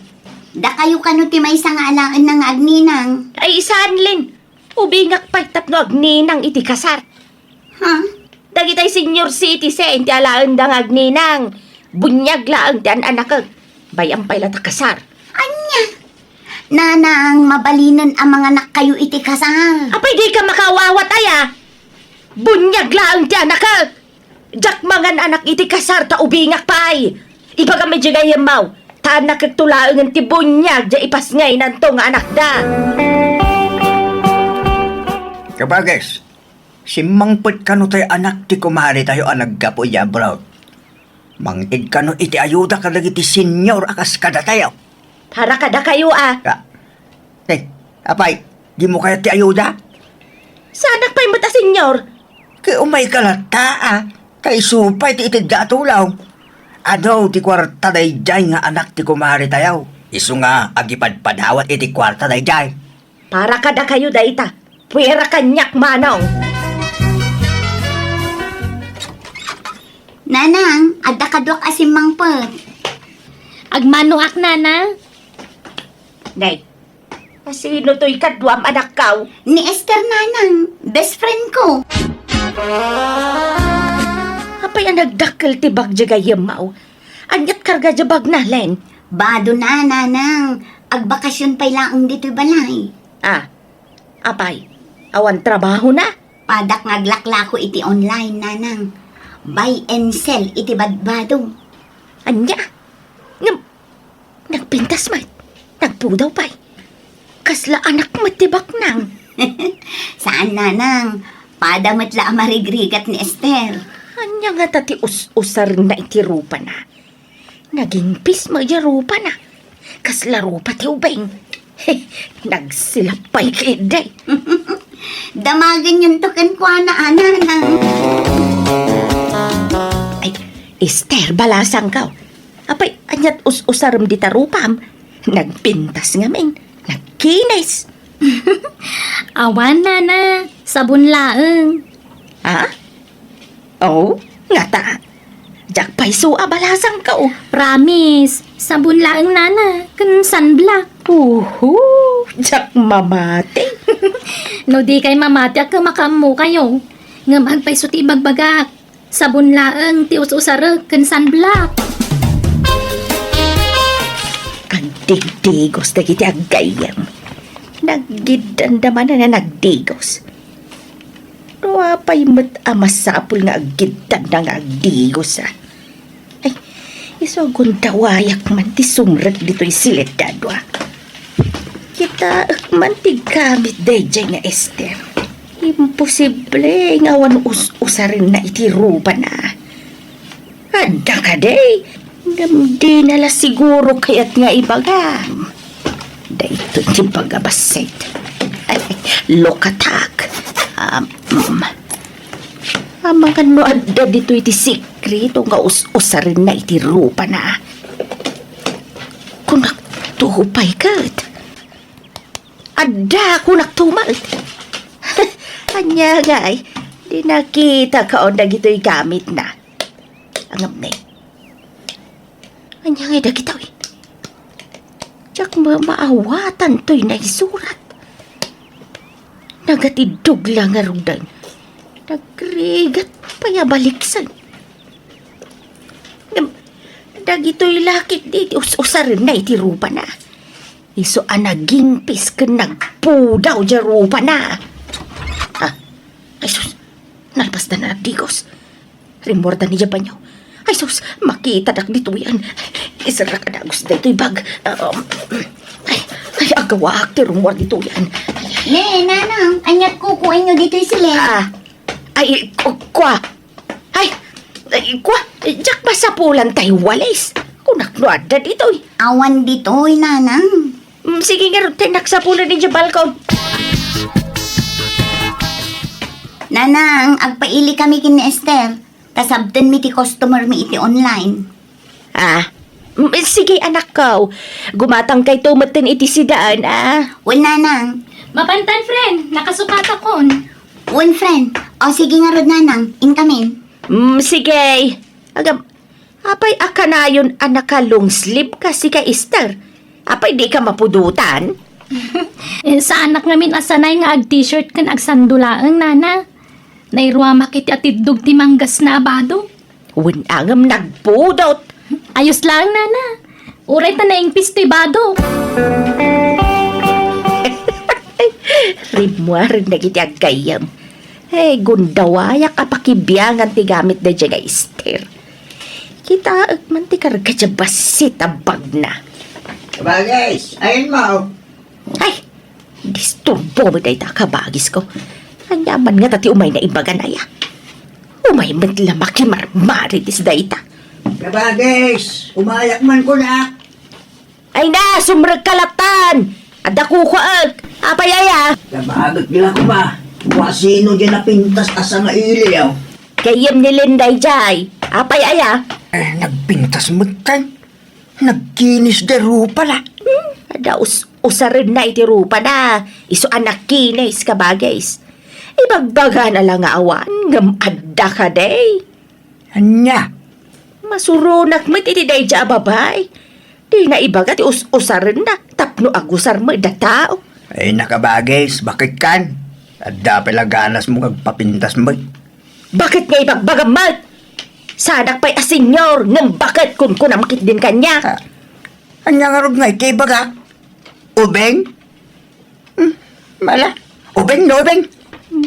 Dakayo kano ti maysa nga alaenna nga agninang? Ay, saan, Lin. Ubingak pay tapno agninang iti kasar. Ha? Dagitay senior citizen ti alaenda nga agninang. Buniag laeng ti an-anakek. Bay-am pay la ta kasar. Ania? Nanang, mabalinen a manganakkayo iti kasar. Apay, dika makaawawat aya? Buniag laeng ti anakek. Diak mangan-anak iti kasar ta ubingak pay. Ibagam idiay gayyemmo, ta annakekto laengen ti buniag diay ipasngaynanto nga anakda. Kabages, simmangpet kano tay anak ti kumaretayo a naggapu idiay abroad. Mangted kano iti ayuda kadagiti senior a kas kadatayo. Para kadakayo a. Ka-, eh, apay, dimo kayat ti ayuda? Saanak pay met a senior. Ket umayka latta a, ta isu pay ti itedda a tulong. Adu ti kuarta daydiay nga anak ti kumaretayo. Isu nga agipadpadawat iti kuarta daydiay. Para kadakayo dayta. Puera kaniak, Manong. Nanang, adda kaduak a simmangpet. Agmanoak, Nana. Nay, asino toy kaduam, anakkaw? Ni Esther, nanang, best friend ko. Apay a nagdakkel ti bag diay gayyemmaw? Aniat karga diay bagna, Len? Bado na, nanang. Agbakasyon pay laeng ditoy balay. Ah, apay, awan trabahona? Padak nga aglaklako iti online, nanang. Buy and sell iti badbado. Ania? Ngem, nagpintas met? Nagpudaw pay? Kasla anak met ti baknang? Saan, nanang. Pada met la a marigrigat ni Esther. Ania ngata ti us-usarenna iti rupana? Nagingpis met diay rupana. Kasla rupa ti ubing. Nagsilap pay ketdi. Damagenyon to kenkuana, a, nanang. Ay, Esther, balasangko. Apay, aniat us-usarem dita rupam? Nagpintas ngamin. Nagkinis. Awan, nana. Sabon laeng. Ha? Oh, ngata. Diak pay isu a balasangko. Promise. Sabon laeng, nana. Ken sunblock. Uhu, diak mamati. No dikay mamati, a ket makaammokayo. Ngem agpayso ti ibagbagak. Sabon laeng ti us-usarek ken sunblock. Agdigdigos dagiti aggayyem. Naggiddanda manen a nagdigos. No apay met a masapul nga aggiddanda nga agdigos, a? Ay, isu a gundawayak man ti sumrek ditoy sileddad, a. Kitaek man ti gamit daydiay nga Esther. Imposible nga awan us-usarenna iti rupana. Adda kadi, ngem dina la siguro kayat nga ibagam. Daytoy ti baga bassit. Ay, look attack. Um, mm. Amangan no adda ditoy ti sikreto nga us-usarenna iti rupana. Kunakto pay ket. Adda, kunakto met. Ania ngay, di nakitakaon dagitoy gamitna. Ngem, ania ngay dagitoy? Diak ma-, maawatan toy naisurat. Nagatiddog la ngaruden. Nagrigat pay a baliksen. Ngem, dagitoy la ketdi ti us-usarenna iti rupana. Isu a nagingpis ken nagpudaw diay rupana. Ah, ay sus, nalpasda a nagdigos. Rimmuarda ni diay banio. Ay sus, makitadak ditoyen. Iserrak a dagus daytoy bag. Um, ay, ay, agawaak ti rummuar ditoyen. Ay, ay. Ne, nanang, aniat kukuenyo ditoy siled? Ah, ay, ku-, kua. Ay, ay, kua, diak masapulan tay walis. Kunak no adda ditoy. Awan ditoy, nanang. Mm, sige ngarud, tay nagsapulan idiay balkon. Nanang, agpaili kami ken ni Esther. Ta sabtenmi ti customer mi iti online. Ah, mm, sige, anakko. Gumatangkayto metten iti sidaen, ah. Wen, nanang. Mapantan, friend. Nakasukatakon. Wen, friend. O, sige ngarud, nanang. Inkamin. Mm, sige. Agam, apay a kanayon a naka-long sleeve ka, sika, Esther? Apay di ka mapudotan? Eh, saanak ngamin a sanay nga ag-t-shirt ken agsando laeng, nana. Nairuamak iti atiddog ti manggasna a bado. Wen, ngem nagpudot. Ayos laeng, nana. Uray ta naingpis ti bado. Rimmuaren dagiti aggayyem. Eh, gundawayak a pakibiangan ti gamit daydiay nga Esther. Kitaek man ti karga diay bassit a bagna. Kabagis, ayanmo. Ay, disturbo met dayta, kabagisko. Ania man ngata ti umayna ibagan, aya? Umay met la makimarmarites dayta. Kabagis, umayak man kunak. Ay na, sumrekka lattan! Adda kukuaek! Apay aya? Nabagek la koma. Kua sino diay napintas a sangailiw? Gayyem ni Linday jay. Apay aya? Eh, nagpintas metten. Nagkinis diay rupa la. Hmm, adda us-, usarenna iti rupana. Isu a nagkinis, kabagis. Ibagbagana la nga awan, ngem adda kadi. Ania? Masuronak met iti daydiay a babai. Dina ibaga ti us-usarenna tapno no agusar met da tao. Ay, nakabagis, bakit kan? Adda pay la ganasmo nga agpapintas met. Bakit nga ibagbagam met? Saanak pay a senior, ngem bakit kunkunam ketdin kaniak? Ah, ania ngarud nga iti ibagak? Ubing? Hmm, mala. Ubing no ubing?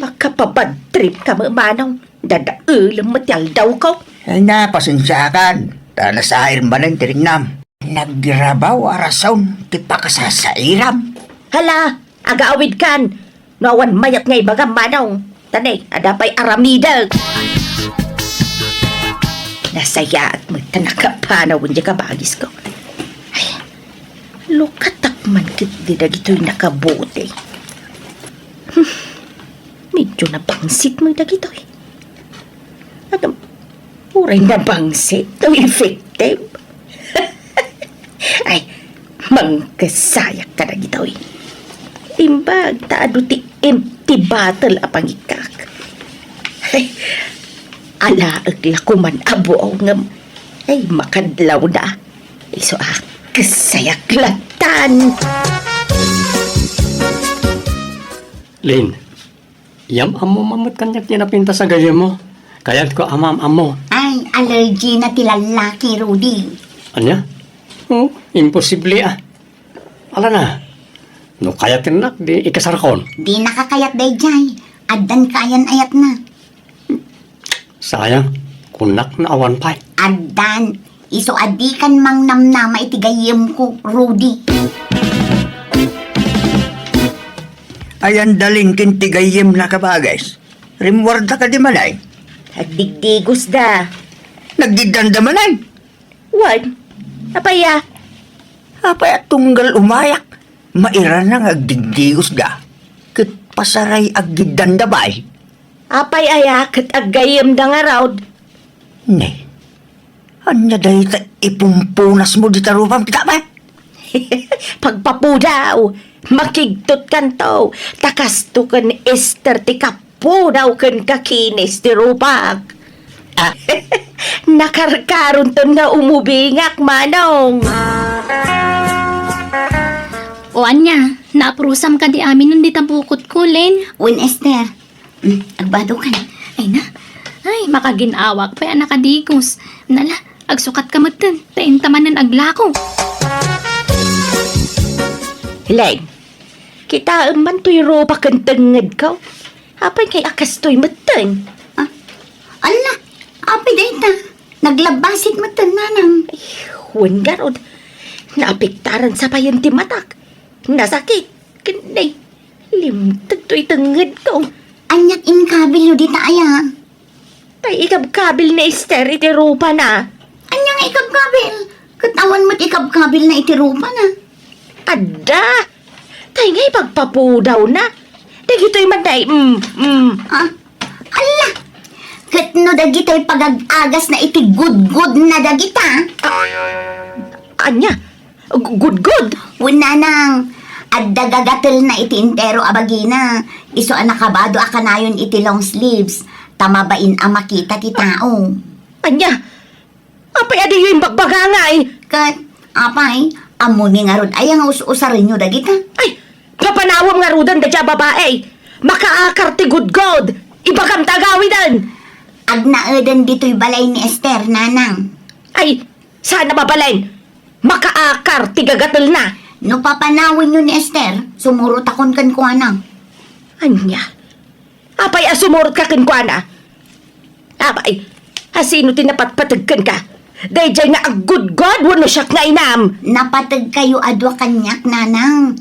Makapabad trip ka met, manong. Dadaelem met ti aldawko. Ay na, pasensiakan. Ta nasair manen ti riknam. Nagrabaw a rason ti pakasasairam. Hala, agaawidkan. No awan mayat nga ibagam, manong. Ta ne, adda pay aramidek. Nasayaat met ta nakapanawen diay kabagisko. Ay, lukatak man ketdi dagitoy nakabuti. Hmm, medyo nabangsit met dagitoy. Agam, uray nabangsit, no effective. Ay, mangkasayak kadagitoy. Imbag ta adu ti empty bottle a pangikkak. Ay, alaek la koman a buaw ngem, ay, makadlawda. Isu a, kasayak latan. Lin, yam-ammo man met kaniak ti napintas a gayyemmo. Kayatko a maam-ammo. Ay, allergy na ti lallaki, Rudy. Ania? Oh, imposible a. Ala na. No kayatennak, di ikasarkon. Di nakakayat daydiay. Addan kaayan-ayatna. Sayang, kunak no awan pay. Addan, isu a dikan mangnamnama iti gayyemko, Rudy. Ayan dalin ken ti gayyemna kabagas. Rimmuarda kadi manen? Agdigdigosda. Naggiddanda manen? Wen, apay a? Apay a tunggal umayak? Mairana nga agdigdigosda. Ket pasaray aggiddanda pay. Apay aya ket aggayyemda ngarud? Ne, ania dayta ipumpunasmo dita rupam, kita pay? Pagpapudaw, makigtotkanto, ta kasto ken Ester ti kapudaw ken kakinis ti rupak. Ah, nakarkaronton nga umubingak, manong. O ania, naapurosam kadi amin dita bukotko, Len? Wen, Ester. Mm, agbado kan. Ay na. Ay, makagin-awak pay a nakadigos. Nala, agsukat ka metten, ta inta manen aglako. Len, kitaem man toy rupak ken tengngedko. Apay ngay a kastoy metten? Ah, ala, apay dayta? Naglabbasit metten, nanang. Ay, wen garud. Naapektaran sa payen ti matak. Nasakit. Ken, nay, limteg toy tengngedko. Aniat inkabilyo dita aya? Tay ikabkabil ni Ester iti rupana. Ania nga ikabkabil? Ket awan met ikabkabilna iti rupana. Adda! Tay nga ipagpapudawna. Dagitoy man, tay, mm, mm. Ah, ala! Ket no dagitoy pagag-agasna iti gudgodna dagita? Ah, ania? Gu-, gudgod? Wen, nanang, adda gagatelna iti entero a bagina. Isu a nakabado a kanayon iti long sleeves, ta mabain a makita ti tao. Ania? Apay a diyo imbagbaga ngay? Ket, apay, ammoni ngarud aya nga us-usarenyo dagita? Ay, papanawem ngaruden daydiay a babai. Makaakar ti gudgod. Ibagam ta agawiden. Agnaeden ditoy balay ni Ester, nanang. Ay, saan a mabalin? Makaakar ti gagatelna. No papanawenyo ni Ester, sumurotakon kenkuana. Ania? Apay a sumurot ka kenkuana? Apay, a sino ti napatpateg kenka? Daydiay nga aggudgod wenno siak nga inam? Napategkayo a dua kaniak, nanang.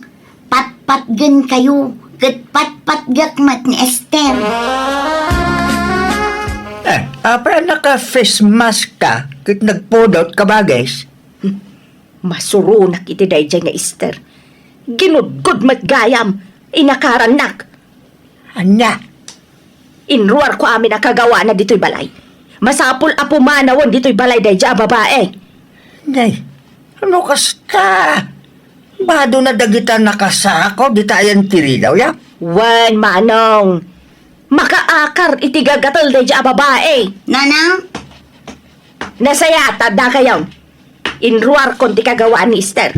Patpatgenkayo, ket patpatgek met ni Ester. Eh, apay a naka-face mask ka ket nagpudot ka, bages? Hmm. Masuronak iti daydiay nga Ester. Ginudgod met gayam, inakarannak. Ania? Inruarko amin a kagawana ditoy balay. Masapul a pumanawen ditoy balay daydiay a babai. Nay, no kasta, badona dagita nakasako dita ayan ti ridaw, ya? Wen, manong. Makaakar iti gagatel daydiay a babai. Nanang? Nasayaat ta addakayo. Inruarkon ti kagawaan ni Ester.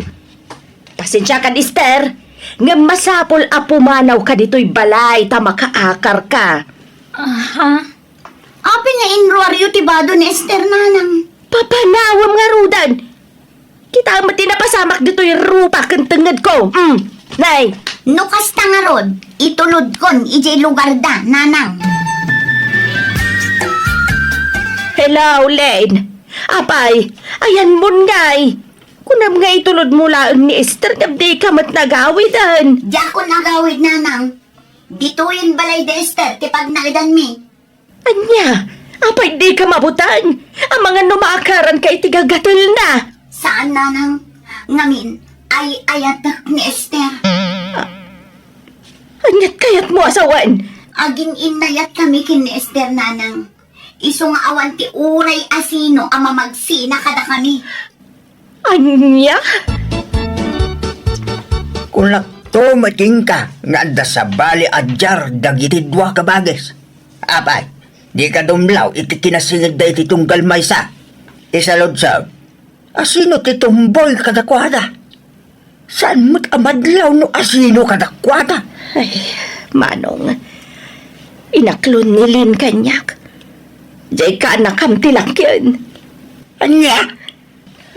Ta Pasensya ka, Esther. Ngem masapul a pumanawka ditoy balay ta makaakarka. Aha. Apay nga inruaryo ti bado ni Esther, nanang? Papanawem ngaruden. Kita met ti napasamak ditoy rupa ken tengngedko. Mm. Nay. No kasta ngarud, itulodkon idiay lugarda, nanang. Hello, Lane. Apay, ayanmon ngay. Kunam nga itulodmo laeng ni Esther ngem dika met nagawiden. Diakon agawid, nanang. Ditoyen balay da Esther ti pagnaedanmi. Ania? Apay dika mabuteng? Amangan no maakaranka iti gagatelna. Saan, nanang. Ngamin, ay-ayatek ni Esther. Ania't kayatmo a sawen? Agin-innayatkami ken ni Esther, nanang. Isu nga awan ti uray a sino a mamagsina kadakami. Ania? Kunakto met kenka nga adda sabali a diar dagiti dua ka bagis. Apay, dika dumlaw iti kinasingegda iti tunggal maysa. Ti saludsod, asino ti tumboy kadakuada? Saan met a madlaw no asino kadakuada? Ay, Manong, inaklon ni Lin kaniak. Diay kaanakam ti lakien. Ania?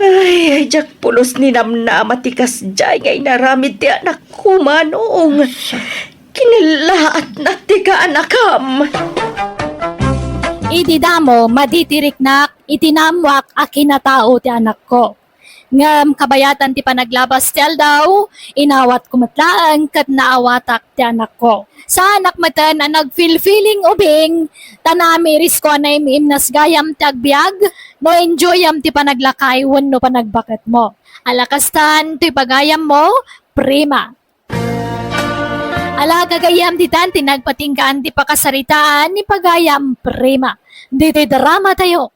Ay, ay, diak pulos ni namnama ti kasdiay nga inaramid ti anakko, Manong. Kinillaatnak ti kaanakam. Idi damo, madi ti riknak iti naammoak a kinatao ti anakko. Ngem kabayatan ti panaglabas ti aldaw, inawatko met laeng ket naawatak ti anakko. Saanak meten a nagfilfiling ubing, ta naamirisko a naim-imnas gayam ti agbiag, no enjoyam ti panaglakay wenno panagbaketmo. Ala kastan, toy pagayammo, prima. Ala, gagayyem, ditan ti nagpatinggaan ti pakasaritaan ni pagayam, prima. Ditoy drama tayo,